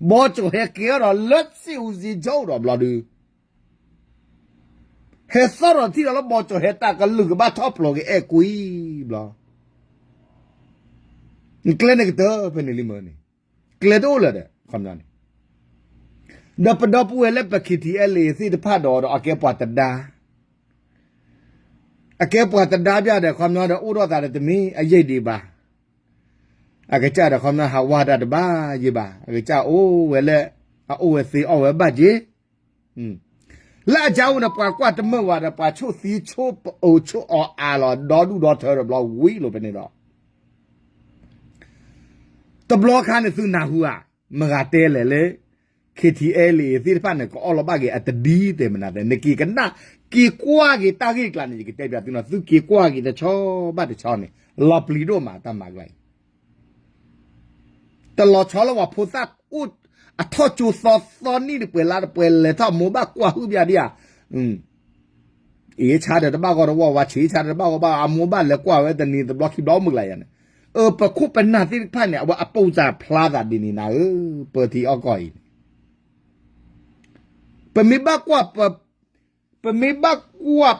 ဘီကၠီၤဟဲကဲထီၣ်ဒီးလၢစ့အူစ့ကၠိဒီးဘျီဒု ဟဲသီၣ်ထီၣ်ထံၣ်ဒီးလၢဘီကၠီၤဟဲတၢ်ကလုၢ်ကဘၣ်ထီၣ်ဖျိးက့ၤအဲၣ်ကွံဘျီ, ကျဲန့ၣ်ကတၢၢ်ဖဲန့ၣ်လံမ့ၢ်န့ၣ်, ကျဲတအိၣ်လၢၤဒီး ခီပညီန့ၣ်, ဒီးပဒီပုၢ်ဝဲၢ်လၢပ KTLA သ့ၣ်တဖၣ်ဒီး ဒီးအကဲပှၤတဒါ, အကဲပှၤတဒါဘၣ်ဒီး ခီပညီဒီး အိၣ်ဒီးသးဒီးတမ့ၢ်အယံာ်ဒံးဘၣ်, အကစၢ်ဒီး ခီပညီ ဟးဝါတၢ်တဘၣ်ယံာ်ဘၣ်, အကစၢ်အိၣ်ဝဲလၢ အအိၣ်ဝဲသ့အီၣ်ဝဲဘၣ်က့ၤ လၢအကၢ်အိၣ်န့ၣ် ပှၤကွၢ်တမုာ်ဝဲဒီး ပှၤဆိၣ်သံဆိၣ်အီၣ်ဆိၣ်အီအါလီၤ ဒီဒူၣ်ဒီထၢဒီးဘျီဝံၤလိာ်ဖဲန့ၣ်ဒီး, တဘျီခါန့ၣ်သုနၢ်ဟူဧါ, မတၤဂၤတဲလဲၣ်လၢ KTLA သ့ၣ်တဖၣ်န့ၣ် ကအီၣ်လီၤဘၣ်က့ၤအတဒ်တဲမနုၤသ့, နက့ၤကနၣ် က့ၤကွၢ်က့ၤတၢ်ဂ့ၢ်ကျါန့ၣ် ယကတဲပၠးသုနီၤ, သုက့ၤကွၢ်က့ၤတဆီဘၣ်တဆီန့ၣ် လီၤပျံၤဒိၣ်မးတၢ်မၤကျါအံၤ တလီၤဆီလၢပှၤဖိသၣ်အိၣ်အထီၣ်ကၠိသီသီနံၣ်တပှဲၤလါတပှဲၤလဲၤထီၣ်မိၢ်ဘၣ်ကွၢ်ဟုၣ်ပၠးဒံးဧါ, အ့ၣ်ဆါဒီးတဘၣ်ဂီၢ်တဝီဝါဆံးဆါဒီးတဘၣ်ဂီၢ်ဘၣ် အမိၢ်ဘၣ်လဲၤကွၢ်ဝဲတနံၤတဘျီခံဘျီအိၣ်မုာ်ကျါယၤန့ၣ်, အၢ ပခိၣ်ပနၢ်သ့ၣ်တဖၣ်န့ၣ် အဝဲအပိာ်စၢ်ဖျါသးဒ်န့ၣ်နၤဧၢ, ပၢၤထံအီၣ်ကီၢ်အံၤန့ၣ် ပမ့ၢ်ဘၣ်ကွၢ် ပမ့ၢ်ဘၣ်ကွၢ်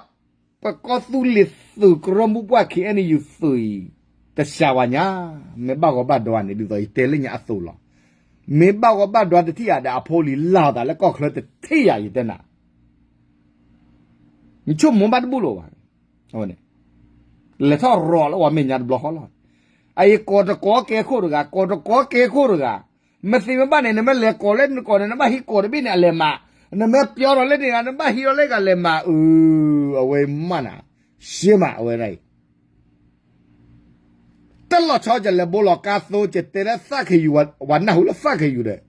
ပကီၢ်သူလ့ၤသုးကရၢမိၢ်ပှၢ် KNU သုးအံၤ တစှၤဝဲညါ, မ့ၢ်ဘၣ်ဂီၤဘၣ်ဒွါန့ၣ် ဒ်သိးယတဲလၢညါအသိးလီၤ. မ့ၢ်ဘၣ်ဂီၤဘၣ်ဒွါတထံၣ်ယၤဒီး အဖိလံၤလၢ်သးလၢကီၢ်ချၢတထံၣ်ယၤ ယတဲနၤ, နဆိကမိၣ်ဘၣ်တဘူၣ်လၢၤဘၣ်, လဲၤထီၣ်ရီၤလၢပှၤမဲာ်ညါတဘျီဃီလီၤ. အအံၤကိးတကိးကဲခိၣ်တဂၤ ကိးတကိးကဲခိၣ်တဂၤ, မ့ၢ်သ့မ့ၢ်ဘၣ်န့ၣ် နမ့ၢ်လဲၤကိးလၢနကိးန့ၣ် နဘၣ်ဟံးကိးတဘ့ၣ်န့ၣ် အလဲၤမၤ, နမ့ၢ်ပျီထီၣ်လၢန့ၣ် နဘၣ်ဟံးထီၣ်လၢဂၤလဲၤမၤ, အၢ အဝဲမၤနၤ, ရှဲမးအဝဲဒၣ်အံၤ တၢ်လီၤဆီကလဲၤဘိလီၤကါသိ ကတဲလၢသးခ့ယူၤ ပှၤနၢ်ဟူလၢသးခ့ယူၤဒီး,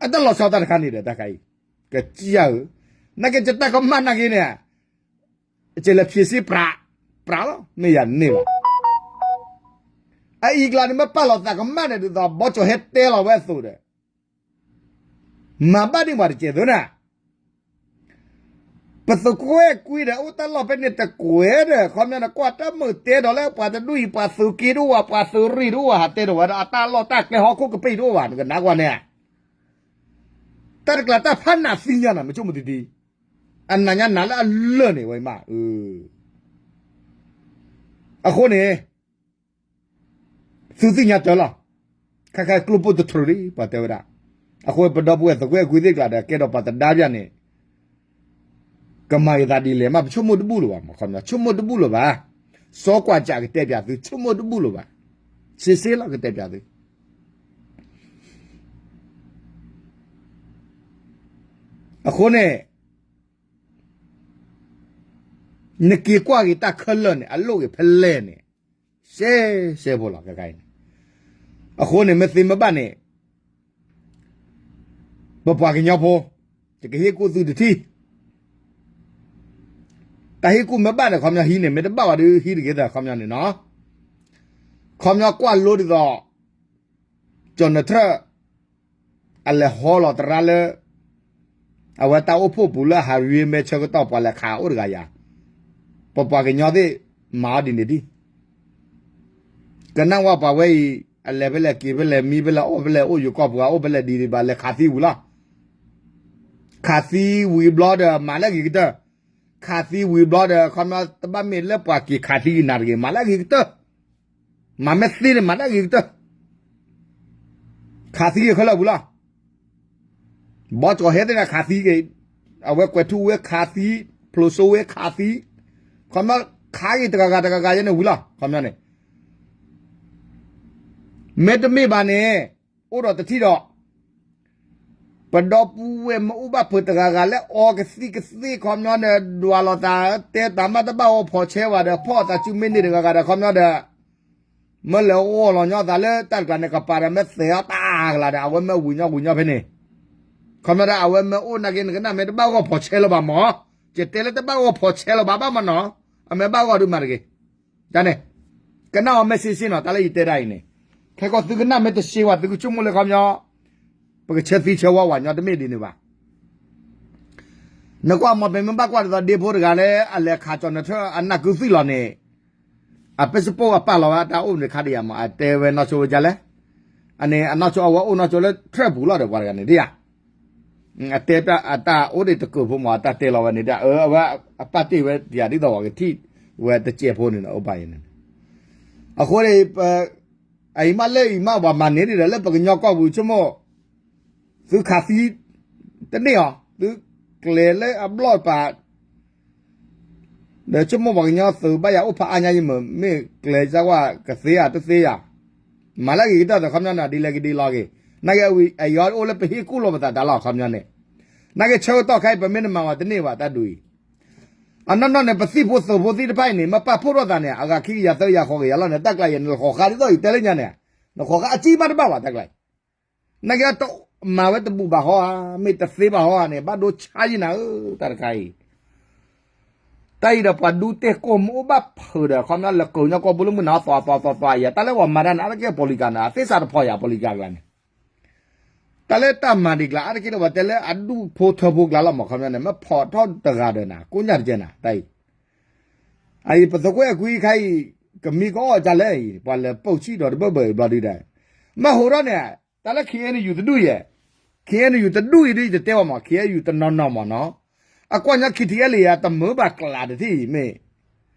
အတၢ်လီၤဆီတၢ်တခါန့ၣ်ဒီး တၢ်ခါအံၤ, ကစၢ်ဧၢ, နာ်က့ ယတၢ်ကမၣ်နာ်က့န့ၣ်, ကလဲၤဖံးစ့ပြး, ပြးလီၤ မ့ၢ်ယၤန့ၣ်ဘၣ်. အအံၤကျါန့ၣ် မ့ၢ်ပာ်လီၤသးကမၣ်န့ၣ် ဒ်သိးဘီကၠီၤဟဲတဲလီၤဝဲအသိးဒီး မၤဘၣ်ဒံးပှၤတစဲးသုန့ၣ်, ပသုးကွဲကွံာ်ဒီး အိၣ်တၢ်လီၢ်ဖဲန့ၣ်တကွဲးဒီး ခီပညီန့ၣ် ကွၢ်တၢ်မုာ်တဲဒီးလၢပှၤတဒူၣ်အံၤ ပှၤသုးက့တအိၣ်ဘၣ် ပှၤသုးရ့ၣ်တအိၣ်ဘၣ် ဟးတဲဒီးဝဲဒၣ် အတၢ်လီၢ်တၢ်ကျဲဟီၣ်ခိၣ်ကပ့ၢ်တအိၣ်ဘၣ် နကနၣ်ကွၢ်န့ၣ်, တၢ်တကျါတၢ်ဖးနးသံညါနၤ မ့ၢ်ဆိကမိၣ်တံတံ, အနးညါနၤလၢအလၢၢ်န့ၣ်ဝဲမး, အဃိန့ၣ် သုသ့ၣ်ညါတၢ်လီၤ, ခဲခါကျိပိၢ်တထြၢးလံ ပှၤတဲဝဲဒၣ်, အဃိပဒီပုၢ်ဝဲၢ် သုးကွဲကွံာ်သ့ၣ်ကျါဒီး ကဲဒီးပှၤတဒါဘၣ်န့ၣ် ကမၤယသးဒ်လဲၣ်မး ပဆိကမိၣ်တဘူၣ်လၢၤဘၣ်, မ့ၢ်ခီပညီ ဆိကမိၣ်တဘူၣ်လၢၤဘၣ်, စီၤကွၢ်ကးကတဲပၠးသု ဆိကမိၣ်တဘူၣ်လၢၤဘၣ်, စ့စ့လီၤကတဲပၠးသု အဃိန့ၣ် နက့ၤကွၢ်က့ၤတၢ်ခဲလၢာ်န့ၣ် အလိၣ်က့ၤဖဲလဲၣ်န့ၣ်, ရှဲရှဲဖိလီၤ ခဲခါအံၤန့ၣ်, အဃိန့ၣ် မ့ၢ်သ့မ့ၢ်ဘၣ်န့ၣ် ပပှၤကညီဖိ ယကဟ့ၣ်ကူၣ်သုတထံၣ်, တၢ်ဟ့ၣ်ကူၣ်မ့ၢ်ဘၣ်ဒီး ခီပညီဟံးန့ၣ် မ့ၢ်တဘၣ်ဝဲဒီး ဟံးတဂ့ၤဒီး ခီပညီန့ၣ်နီၤ, ခီပညီကွၢ်လိဒ်သိး ကၠီၤနထြၢၣ် အလဲၤဟီလီၤသရၣ်လၢ အဝဲတၢ်အိၣ်ဖှိၣ်ပူၤလၢ ဟးရွ့မဲဆၢကတီၢ် ပှၤလဲၤခးအိၣ်တဂၤယၤ, ပပှၤကညီသ့ၣ်မၤအီၤဒ်န့ၣ်ဒံး, ကနၣ်ဝဲပှၤဝဲအံၤ အလဲၤဖဲလဲၣ်က့ၤဖဲလဲၣ် မံဖဲလဲၣ်အီၣ်ဖဲလဲၣ် အိၣ်ယိၤကီၢ်ပူၤ အိၣ်ဖဲလဲၣ်ဒ်န့ၣ်ဘၣ် လဲၤခးသံဝံၤလီၤ, ခးသံဝံၤဘျီဒီး မၤလၢအဂ့ၤကတၢၢ်, ခးသံဝံၤဘျီဒီး ခီပညီတဘၣ်မ့ၢ်လၢပှၤက့ၤခးသံက့ၤနၤတဂ့ၤ မၤလၢအဂ့ၤကတၢၢ် မၤမ့ၢ်သ့န့ၣ် မၤလၢအဂ့ၤကတၢၢ်, ခးသံက့ၤခဲလၢာ်ပူၤလီၤ, ဘီကၠီၤဟဲသ့ၣ်န့ၣ်ခးသံက့ၤ, အဝဲကွဲးထူဝဲခးသံ, ဖျိးစိဝဲခးသံ, ခီပညီခးက့ၤတဂၤဂၤတဂၤဂၤယဲန့ၣ်ဝံၤလီၤ ခီပညီန့ၣ် မ့တမ့ၢ်ဘၣ်န့ၣ် အိၣ်ဒီးတထံၣ်ဒီး ပဒီပုၢ်ဝဲၢ်မ့ၢ်အိၣ်ဘၣ်ဖုးတဂၤဂၤလၢအီကသံၣ်ကသ့ခီပညီဒီး ဒွးလိာ်သးတဲတၢ်မးတဘၣ်ဂီၤဖီၣ်ဆဲးဝဲဒီး ဖီၣ်သးစုမ့ၢ်န့ၢ်တဂၤဂၤဒီးခီပညီဒီး မ့ၢ်လဲၤဂီၢ်လီၤညီသးလၢတၢ်တကျါန့ၣ် ကပၤဒီးမ့ၢ်သဲးအီၤတၢ်ကလၤဒီး အဝဲမ့ၢ်ဝံၤညီဝံၤညီဖဲန့ၣ် ခီပညီဒီး အဝဲမ့ၢ်အိၣ်နာ်က့ နကနၣ်မ့ၢ်တဘၣ်ဂီၤဖီၣ်ဆဲးလၢၤဘၣ်မး, ယတဲလၢတဘၣ်ဂီၤဖီၣ်ဆဲးလၢၤဘၣ်ဘၣ်မးနီၤ, အမ့ၢ်ဘၣ်ဂီၤဒုးမၤတဂ့ၤ, တၢ်န့ၣ် ကနၣ်အီၤမ့ၢ်စ့စ့နီၤ တၢ်လၢယတဲဒၣ်အံၤန့ၣ်, ခဲကီၢ်သုကနၣ်မ့ၢ်တစ့ဝဲ သုကဆိကမိၣ်လၢခီပညီ ပကဆၢသံဆၢဝါဝဲညီတမ့ၢ်ဒ်န့ၣ်ဘၣ်. နကွၢ်မ့ၢ်ပမ့ၢ်ဘၣ်ကွၢ်ဒ်သိးဒ့ဖိတဂၤလၢအလဲၤခးကၠီၤနထၢၣ်အနၢ်ကုသံၣ်လီၤန့ၣ်, အ passport အပာ်လီၤဝဲအတၢ်အိၣ်န့ၣ်ခါဒံးယါမး အတဲဝဲနီၢ်ဆိဝဲဒ်လဲၣ်, အန့ၣ်အနီၢ်ဆိအဝဲအိၣ်နီၢ်ဆိလၢထၢၣ်ပူၤလီၤဒီးပှၤတဂၤန့ၣ်ဒ်ယါ အတဲအတၢ်အိၣ်ဒံးတကၢၢ်ဖိမး အတၢ်တဲလီၤဝဲန့ၣ်ဒ် အဝဲအပာ်တ့ၢ်ဝဲဒ်ယါဒ်သိးပှၤကထံၣ်ဝဲတစဲးဖိန့ၣ် အိၣ်ပာ်အံၤန့ၣ်, အဃိန့ၣ် အအံၤမးလၢအံၤမး ပှၤမၤန့ၢ်ဒံးဒီး လၢပကညီကီၢ်ပူၤဆိကမိၣ် သုခးသံတန့ၢ်အီၤ သုကျဲၤလၢအဘျီၣ်ပာ် ဒီးဆိကမိၣ်ပှၤကညီသုးဘၣ်ယၤအိၣ်ဖးအါညါယမ့ၢ် မ့ၢ်ကျဲၤစၢ်ကွၢ်ကသ့ဧါတသ့ဧါ, မၤလၢအဂ့ၤကတၢၢ်ဒီးခီပညီန့ၣ် ဒ်လဲၣ်ကဒ်လဲၣ်ဂ့ၤ, နာ်က့အံၤအီၤအိၣ်လၢပဟ့ၣ်ကူၣ်လိာ်ပသးတၢ်လီၤခီပညီန့ၣ်, နာ်က့ဆၢကတီၢ်ခဲအံၤ ပမ့ၢ်တမၤဝဲတန့ၢ်ဘၣ်တၢ်ဒုးအံၤ, အနီၢ်နီၢ်န့ၣ် ပသံၣ်ဖိသုးဖိသ့ၣ်တဖၣ်အံၤန့ၣ် မ့ၢ်ပာ်ဖှိၣ်ထီၣ်သးန့ၣ် အဂၤခံကယၤသၢကယၤဃိးကယၤလီၤန့ၣ် တၢ်ကျါအံၤ နဃိးဃါဒ်သိးယတဲလၢညါန့ၣ်, နဃိးဃါအစံၣ်မးတဘၣ်ဘၣ်တၢ်ကျါအံၤ နာ်က့တဘူၣ်ဘၣ်ဟီဧါ, မ့ၢ်တသ့ဘၣ်ဟီဧါန့ၣ် ဘၣ်ဒိဆါယံၤနၤဧၢ, တၢ်တခါအံၤ, တၢ်အံၤဒီးပှၤဒူတဲကိၢ်မ့ၢ်အိၣ်ဘၣ်ဖုးဒီး ခီပညီလၢကၢၤညီကီၢ်ပူၤလၢမုၢ်နၤ သွးသွးသွးသွးအံၤ တၢ်လၢပှၤမၤတၢ်န့ၣ် အါတက့ၢ်ပီၤလံၤကၤန့ၣ် အသ့ၣ်စးတဖီၣ်ယၤပီၤလံၤကၤကျါန့ၣ်, တၢ်လၢတၢ်မၤဒံးကျါ အါတက့ၢ်လၢပှၤတဲလၢအဒူၣ်ဖိထၢဖိကျါလီၤမး ခီပညီန့ၣ် မ့ၢ်ဖီၣ်ထီၣ်တဂၤဒီးနၤ ကိညၢ်တကဲနၤ တၢ်အံၤ အအံၤ ပသုးခိၣ်အဲၣ်ကွံခါအံၤ ကမံကီအီၣ်ဒ်လဲၣ်အံၤ ပှၤလဲၤပိာ်ဆံၣ်ဒီးတဘၢၣ်ဘၢၣ်အံၤဘျီဒုဒီး, မ့ၢ်ဟိးထီၣ်န့ၣ် တၢ်လၢ ခ့ၣ်အဲၣ်ယူၣ် တဒူၣ်ယဲၢ်, ခ့ၣ်အဲၣ်ယူၣ် တဒူၣ်အံၤဒ်ယတဲဝဲမး ခ့ၣ်အဲၣ်ယူၣ် တနီၤနီၤမးနီၤ, အကွၢ်ညီ ခ့ၣ်ထံၣ်အဲၣ်လံယၤ တမုာ်ဘၣ်ကျးတထံၣ်အံၤမ့ၢ်,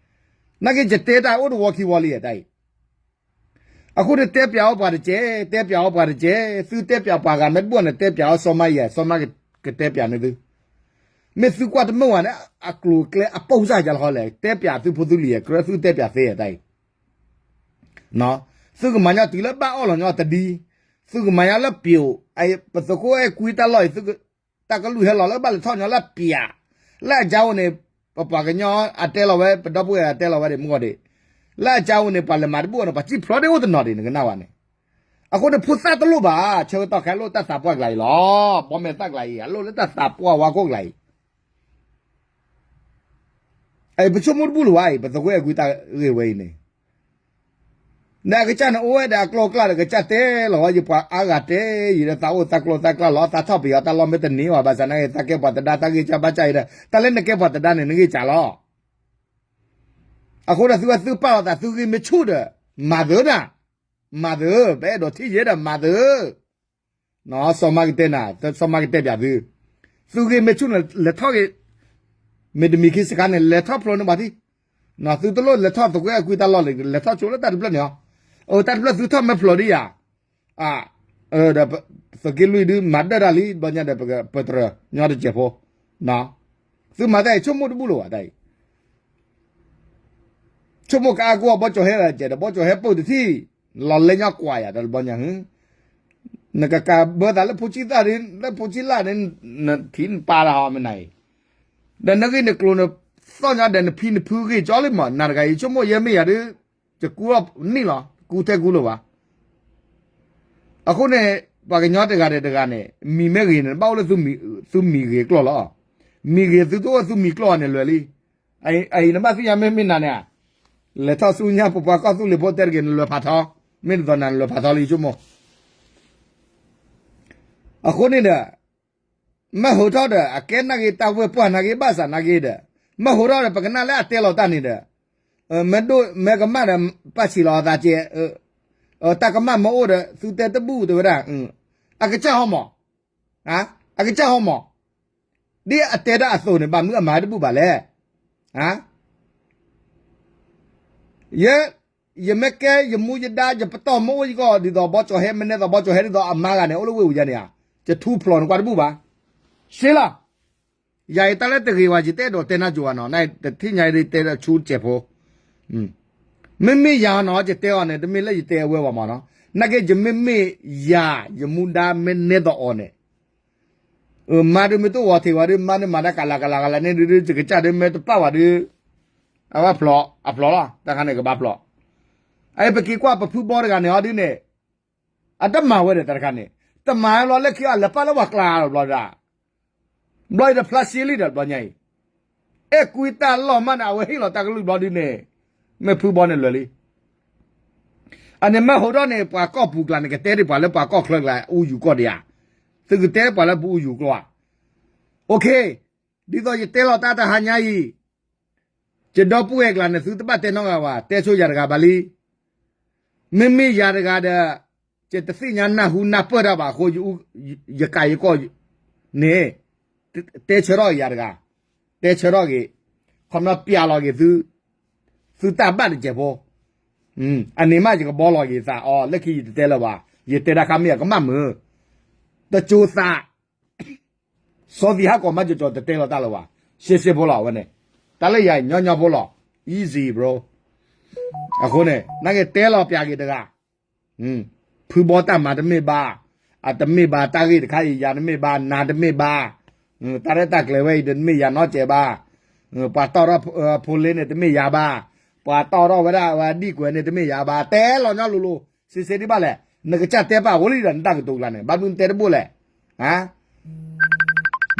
နာ်က့ယတဲတၢ်အိၣ်တဝီခံဝီလံယဲၢ်တၢ်အံၤ အဃိန့ၣ် တဲပျးအီၤပှၤတကဲ, တဲပျးအီၤပှၤတကဲ, သုတဲပျးပှၤဂၤမ့ၢ်တဘူၣ်န့ၣ် တဲပျးအီၤစီၤမါယဲၢ်, စီၤမါကတဲပျးန့ၢ်သု, မ့ၢ်သုကွၢ်တမုာ်ဝဲန့ၣ် အကျိၤအကျဲအပိၢ်စၢ်ယါလီၤလဲၣ်, တဲပျးသုဖိသုလံၤယဲၢ် ကြၢးသုတဲပျးသ့ယဲၢ်တၢ်အံၤ သုကမၤညီတုၤလၢဘၣ်အီၣ်လီၤညီတဒ်, သုကမၤညီလၢပျိာ်, ပသုးခိၣ်အဲၣ်ကွံတၢ်လီၢ်အံၤ တၢ်ကလုၢ်ဟဲလီၤလၢဘၣ်လဲၤထီၣ်ညီလၢပျး, လၢအကၢအိၣ်န့ၣ်, ပပှၤကညီအတဲလီၤဝဲ ပဒီပုၢ်ဝဲၢ်အတဲလီၤဝဲဒၣ်မုၢ်ဂီၤဒံး, လၢအကၢအိၣ်န့ၣ် ပှၤလဲၤမၤတဘူၣ်အီၤန့ၣ် ပှၤစံၣ်ဖျိးဒၣ်အိၣ်တနီၤဒံး နကနၣ်ဝဲန့ၣ်, အဃိန့ၣ် ဖိသၣ်တလိၣ်ဘၣ်, ဆၢကတီၢ်ခဲအံၤလိၣ်တၢ်သးပှၢ်ကျါအံၤလီၤ, ဘီမဲာ်သၣ်ကျါအံၤ အလိၣ်လၢတၢ်သးပှၢ်ဝါခိၣ်ကျါအံၤ ပဆိကမိၣ်တဘူၣ်လၢၤဝဲအံၤ ပသုးခိၣ်အဲၣ်ကွံတၢ်ဂ့ၢ်ဝဲအံၤန့ၣ်, ဒီးအကစၢ်န့ၣ်အိၣ်ဝဲဒီးအကျိၤအကျဲဒီး ကစၢ်တဲလီၤဝဲ ယပှၤအါဂၤတဲယံၤဒီး သးအိၣ်သးကျိၤသးကျါလီၤ သးထီၣ်ပယီၤတၢ်လီၢ်မ့ၢ်တန့ၢ်ဝဲဘၣ်ဆၣ်နာ်က့ သးကဲပှၤသဒါ သးဂ့ၢ်ကၢ်ဘါကၢ်အံၤဒီး တၢ်လၢနကဲပှၤသဒါန့ၣ် နဂ့ၢ်ကၢ်လီၤ. အဃိဒီးသုဝဲသုပာ်လီၤသးသုဂ့ၢ်မ့ၢ်ဆူၣ်ဒီး မၤသၢနၤ, မၤသၢ, ပအဲၣ်ဒိးထံၣ်ယဲဒီးမၤသၢ စီၤမါကတဲနၤ, စီၤမါကတဲပျးသု, သုဂ့ၢ်မ့ၢ်ဆူၣ်န့ၣ် လဲၤထီၣ်ဂ့ၤ, မ့တမံၤခံစခါန့ၣ် လဲၤထီၣ်ဖျိးန့ၢ်ပှၤထံၣ်, သုတလိၣ်လဲၤထီၣ်သုးခိၣ်အဲၣ်ကွံတၢ်လီၢ်လၢၤ, လဲၤထီၣ်ဆိလၢတၢ်တဖျၢၣ်န့ၣ်လီၤ. အတၢ်တဖျၢၣ်သုထီၣ်မ့ၢ်ဖျိးဒံးယၤ, ဒီးသုးက့လွံၢ်ဒု မၤဒၢၣ်တၢ်လံ, ဘျီညါဒီးပကပတြၢၤညီတစဲးဖိ, သုမၤတၢ်အံၤဆိကမိၣ်တဘူၣ်လၢၤဘၣ်တၢ်အံၤ ဆိကမိၣ်ကအါကိးဘီကၠီၤဟဲဒီး ဘီကၠီၤဟဲပၢၢ်တထံၣ်, လီၤလဲညါကွၢ်ယၤတဘျီညါ, နကကးဘၢသးလၢဖိဆံးသၣ်ဒ် လၢဖိဆံးလၣ်န့ၣ်, နထံၣ်နပာ်တၢ်ဟီမနၤအံၤ, ဒီးနဂ့ၢ်နကျိၤနသီၣ်ညါဒီးနဖံနဖုဂ့ၢ်ကၠီလံမး, နၤတဂၤအံၤဆိကမိၣ်ယဲမ့ၢ်ယၤဒ်, ယကူထီၣ်န့ၣ်လီၤ, ကူထဲကူလၢၤဘၣ် အဃိန့ၣ်, ပှၤကညီတဂၤဒီးတဂၤန့ၣ် မံၤမ့ၢ်ဂ့ၤန့ၣ် ဘၣ်အိၣ်လၢသုမံၤဂ့ၤကျိာ်လီၤ, မံၤဂ့ၤသုတအိၣ်သုမံၤကျိာ်န့ၣ်လွဲၤလံ, အအံၤနဘၣ်သ့ၣ်ညါမ့ၢ်မ့ၢ်နၤန့ၣ်, လဲၤထီၣ်ဆူညါပပှၤကီၢ်သူလ့ၤဖိတဲတဂ့ၤ နလဲၤဖးထီ, မ့ၢ်တသိးနလဲၤဖးထီလံဆိကမိၣ် အဃိန့ၣ်ဒီး, မ့ၢ်ဟိးထီၣ်ဒီး အကဲနာ်က့ တၢ်ဝဲၢ်ပှၢ်နာ်က့ ဘၣ်ဆၣ်နာ်က့ဒီး, မ့ၢ်ဟိးထီၣ်ဒီး ပကနၣ်လၢအတဲလီၤတၢ်န့ၣ်ဒီး, မ့ၢ်ဒိၣ်မ့ၢ်ကမၣ်ဒီး ပာ်ဆံးလီၤအသးကဲ, တၢ်ကမၣ်မ့ၢ်အိၣ်ဒီး သုတဲတဘူၣ်တဲဝဲဒၣ်, အကစၢ်ဟီမး, အကစၢ်ဟီမး, ဒ်အတဲတၢ်အသိးန့ၣ် ဘၣ်မနုၤအမၤတဘူၣ်ဘၣ်လဲၣ် ယ, ယမ့ၢ်ကဲယမူယဒါ ယပတီၢ်မ့ၢ်အိၣ်ယကီၢ် ဒ်သိးဘီကၠီၤဟဲ မ့ၢ်နဲသိးဘီကၠီၤဟဲ ဒ်သိးအမါဂၤန့ၣ် အိၣ်လၢဝ့ၢ်အူယါန့ၣ်ဧါ, ယထူဖျိးန့ၣ်ကွၢ်တဘူၣ်ဘၣ်, ရှဲလီၤ, ယၤအံၤတၢ်လၢတဂ့ၤဝဲ ယတအဲၣ်ဒိးတဲနၢ်ကၠိဝဲနီၤ, နတထံၣ်ညါဒ်တဲဆူစဲးဖိ, မ့မ့ၢ်ယၤနီၤ ယတဲအီၤန့ၣ် တမ့ၢ်လၢယတဲအဝဲဘၣ်မးနီၤ, နာ်က့ ယမ့မ့ၢ်ယၤ ယမူဒါမ့ၢ်နဲသိးအီၤန့ၣ် မါဒုးမ့ၢ်တအိၣ်ဝဲထံးဝဲဒုး မါန့ၣ်မၤတၢ်ကလၤကလၤကလၤန့ၣ်ဒုး ယကစၢ်ဒုးမ့ၢ်တပာ်ဝဲဒုး အဝဲဖျိး အဖျိးလီၤ တၢ်ခါန့ၣ်ကဘၣ်ဖျိး. အအံၤ ပက့ၤကွၢ်ပဖုဘီတဂၤန့ၣ် အီၤဒုးန့ၣ် အတမၤဝဲဒီးတၢ်တခါန့ၣ် တမၤဝဲလီၤ လၢခံအီၤလဲၤပာ်လၢပှၤကျါဒီးဘျီဒၣ် ဘျီအံၤတဖျါဆံလံဒီးဘျီညါအံၤ အဲၣ်ကွံတၢ်လီၢ်မးန့ၣ် အဝဲဟ့ၣ်လီၤတၢ်ကလုၢ်ဘျီဒုးန့ၣ် မ့ၢ်ဖုဘီန့ၣ်လၢာ်လံ. အန့ၣ်မ့ၢ်ဟိးထီၣ်န့ၣ် ပှၤကီၢ်ပူၤကျါန့ၣ် ကတဲဒံးပှၤလၢပှၤကီၢ်ချၢကျါ အူယူၤကီၢ်ဒံးဧါ. သုကတဲပှၤလၢပအူယူၤကျိဧါ. အိၣ်ခ့ ဒ်သိးယတဲလီၤတၢ်တဟါညါအံၤ ယဒီပုၢ်ဝဲၢ်ကျါန့ၣ် သုတဘၣ်တဲနီတဂၤဘၣ် တဲဆိယၤတဂၤဘၣ်လံ. မ့မ့ၢ်ယၤတဂၤဒီး ယတသ့ၣ်ညါနၢ်ဟူနၢ်ပၢၢ်တၢ်ဘၣ်အဃိ ယကးယကီၢ်န့ၣ် တဲဆၢထီၣ်က့ၤယၤတဂၤ, တဲဆၢထီၣ်က့ၤ, ခီပညီပျးလီၤက့ၤသု, သုတၢ်ဘၣ်တစဲးဖိ, အန့ၣ်မးယကဘီလီၤက့ၤသးအီၤ လၢခံယတတဲလၢၤဘၣ်, ယတဲတၢ်ခါမ့ၢ်အကမၣ်မုာ်, တစိၤသး စီၤသံးဟးကီးမး ကၠီကၠီတတဲလီၤတၢ်လၢၤဘၣ်, ရှဲရှဲဖိလီၤအဝဲန့ၣ်, တၢ်လၢယၤညီညီဖိလီၤ, easy bro, အဃိန့ၣ် နာ်က့တဲလီၤပျးက့ၤတဂၤ, ဖုဘီတၢ်မၤတမ့ၢ်ဘၣ်, အတမ့ၢ်ဘၣ်တၢ်ဂ့ၢ်တခါအံၤ ယၤတမ့ၢ်ဘၣ် နၤတမ့ၢ်ဘၣ်, တၢ်ရဲၣ်တၢ်ကျဲၤဝဲအံၤ တမ့ၢ်ယၤနီတစဲးဘၣ်, ပှၤတီၣ်ထီၣ်ဖိလ့န့ၣ် တမ့ၢ်ယၤဘၣ်, ပှၤတီၣ်ထီၣ်ဝဲဒၣ်ဝဲဒံၣ်ကွဲၤန့ၣ် တမ့ၢ်ယၤဘၣ်, တဲလီၤညီလိၤလိၤ, စံးစ့ဒ်ဘၣ်လဲၣ်, နကစၢ်တဲပာ်ဝဲလံဒီးနတၢ်ကတိၤကျါန့ၣ် ဘၣ်မနုၤနတဲတဘိလဲၣ်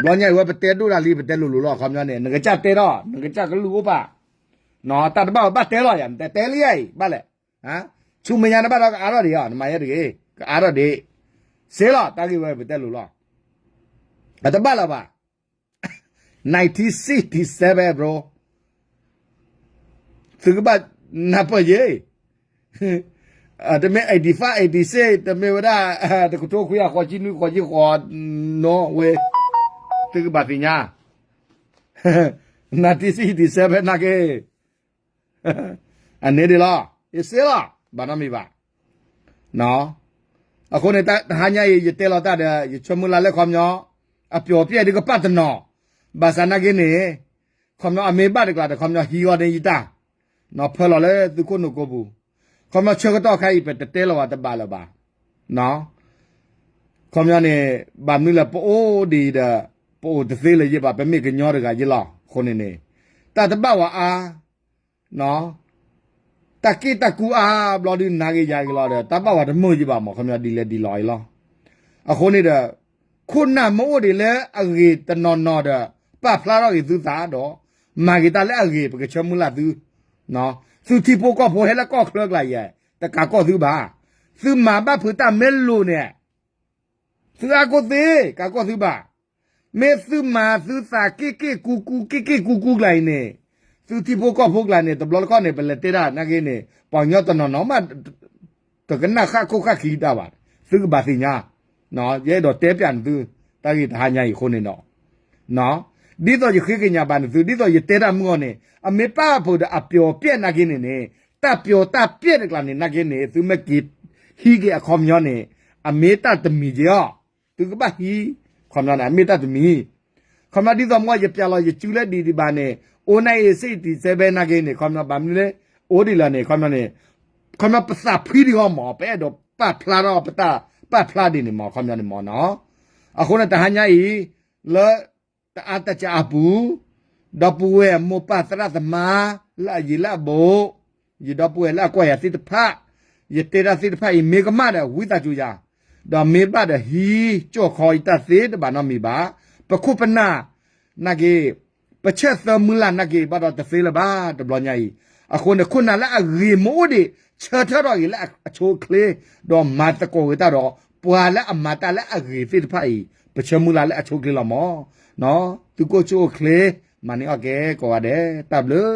ဘျီညါအံၤဝဲပတဲဒိၣ်တၢ်လံ ပတဲလိၤလိၤလီၤ အခီပညီန့ၣ် နကစၢ်တဲထီၣ် နကစၢ်ကလုၢ်အိၣ်ပာ်, တၢ်တဘၣ်ဝဲဘၣ်တဲလီၤယၤ နတဲတဲလံယၤအံၤ ဘၣ်လဲၣ်, ဆူမဲာ်ညါနဘၣ်ဒီးကအါထီၣ်ဒံးဧါ နမၤယဲတဂ့ၤ, ကအါထီၣ်ဒံး, စ့လီၤ တၢ်ဂ့ၢ်ဝဲပတဲလိၤလီၤ, အတဘၣ်လၢၤဘၣ် nineteen sixty-seven bro, သုကဘၣ်နၢ်ပၢၢ်ယဲ တမ့ၢ် eighty-five eighty-six တမ့ၢ်ဝဲဒၣ် တကထိခွံကယၤဃိးဆံနွံ ဃိးဆံဃိး no way, သုကဘၣ်သ့ၣ်ညါ, nineteen sixty-seven နာ်က့, အန့ၣ်ဒ်လီၤ, ယစ့လီၤ ဘၣ်နီတမံၤဘၣ်. အဃိန့ၣ် တဟါညါအံၤ ယတဲလီၤတၢ်ဒီး ယဆၢမုၢ်လၢ်လၢခီပညီ အပျီၣ်ပျဲၣ်ဒုးကပၣ်တနီၤ, ဘၣ်ဆၣ်နာ်က့န့ၣ် ခီပညီအမ့ၢ်ဘၣ်တကျါဒီး ခီပညီဟံးဂီၤန့ၢ်ယတၢ်, ဖၢလီၤလၢသုခိၣ်နူာ်ကိးပူၤ, ခီပညီဆၢကတီၢ်ခါအံၤ ပတတဲလီၤဘၣ်တဘၣ်လၢၤဘၣ်. ခီပညီန့ၣ် ဘၣ်မနုၤလဲၣ် ပအိၣ်ဒ်အံၤဒီး ပအိၣ်တသ့လၢၤယ့ၢ်ဘၣ် ပမ့ၢ်ကညီတဂၤယ့ၢ်လီၤ. အဃိန့ၣ်န့ၣ် တၢ်တဘၣ်ဝဲအါ တၢ်က့ၣ်တၢ်ကူအါဘျီဒုး နာ်က့ယၤက့ၤလီၤဒီး တၢ်ဘၣ်ဝဲတမုာ်ယ့ၢ်ဘၣ်မး ခီပညီဒ်လဲၣ်ဒ်လဲၣ်အံၤလီၤ. အဃိန့ၣ်ဒီး ခိၣ်နၢ်မ့ၢ်အိၣ်ဒံးလၢအဂ့ၤတနီၤနီၤဒီး ပာ်ဖျါထီၣ်က့ၤသုသးဒီး မၤက့ၤတၢ်လၢအဂ့ၤ ပကဆၢမုၢ်လၢ်သု, သုထံဖိကီၢ်ဖိဟဲလၢကီၢ်ချၢကျါယဲၢ် တကးကီၢ်သုဘၣ်, သုမၤဘၣ်ဖုးတၢ်မ့ၢ်လိၤန့ၣ် သုအါကိၢ်သ့ ကးကီၢ်သုဘၣ်. မ့ၢ်သုမၤသုသးက့ၣ်က့ၣ်ကူကူ က့ၣ်က့ၣ်ကူကူကျါအံၤန့ၣ်, သုထံဖိကီၢ်ဖိကျါန့ၣ် တဘျီတခီၣ်န့ၣ် ပလဲၤတဲဒၣ်နာ်က့န့ၣ် ပှၤကညီတနီၤနီၤမး တကနၣ်ဃၣ်ခိၣ်ဃၣ်ခံတၢ်ဘၣ်. သုကဘၣ်သ့ၣ်ညါ, ယအဲၣ်ဒိးတဲပျးန့ၢ်သု တၢ်ဂ့ၢ်တဟါညါအံၤအဃိန့ၣ်ဒီး ဒ်သိးယဃ့ကညးဘၣ်န့ၢ်သု ဒ်သိးယတဲတၢ်မုၢ်ဂီၢ်န့ၣ် အမ့ၢ်ပာ်ဖှိၣ်ဒီးအပျီၣ်ပျဲၣ်နာ်က့န့ၣ်န့ၣ် တၢ်ပျီၣ်တၢ်ပျဲၣ်တကျါန့ၣ် နာ်က့န့ၣ် သုမ့ၢ်က့ၤဟံးက့ၤအခီပညီန့ၣ် အမ့ၢ်တၢ်တမံၤက့ၤအီၤ, သုကဘၣ်ဟံး, ခီပညီန့ၣ် အမ့ၢ်တၢ်တမံၤ, ခီပညီဒ်သိးမ့ၢ်ယပျးလီၤယစုလၢဒံးဒံးဘၣ်န့ၣ် အိၣ်နာ်အ့ၣ်စ့ၣ်တံၢ်စဲဘဲနာ်က့န့ၣ် ခီပညီဘၣ်မနုၤလဲၣ် အိၣ်ဒံးလၢန့ၣ် ခီပညီန့ၣ် ခီပညီပသးဖှံဒံးအီၤမး ပအဲၣ်ဒိးပာ်ဖျါထီၣ်ပတၢ်ပာ်ဖျါဒ်န့ၣ်မး ခီပညီန့ၣ်မးနီၤ. အဃိန့ၣ် တဟါညါအံၤ လၢ တအါတစှၤအပူၤ, ဒီပုၢ်ဝဲၢ်မိၢ်ပၢ်သရၣ်သမါ လၢအယံၤလၢအဘူး, ယဒီပုၢ်ဝဲၢ်လၢအကွၢ်ယၤသ့ၣ်တဖၣ်, ယတဲတၢ်သ့ၣ်တဖၣ်အံၤ မ့ၢ်ကမၣ်ဒီး ဝံသးစူၤယၤ, ဒီးမ့ၢ်ဘၣ်ဒီးဟံးကၠီၣ်ခီယတၢ်သ့တဘၣ်နီတမံၤဘၣ်, ပခိၣ်ပနၢ် နာ်က့ ပဆၢသၢမုၢ်လၢ်နာ်က့ ဘၣ်ဒီးတသ့လၢၤဘၣ် တဘျီညါအံၤ, အဃိန့ၣ် ခိၣ်နၢ်လၢအဂ့ၤမ့ၢ်အိၣ်ဒံး ဆၢထၢၣ်ထီၣ်က့ၤလၢအဆိအချ့, ဒီးမၤသကိးက့ၤတၢ်ဒီး ပှၤလၢအမၤတၢ်လၢအဂ့ၤသ့ၣ်တဖၣ်အံၤ ပဆၢမုၢ်လၢ်လၢအဆိအချ့လီၤမး, သုကအိၣ်ဆူၣ်အိၣ်ချ့, မၤန့ၢ်အီၣ်ကဲကိးဂၤဒဲး, တၢ်ဘျုး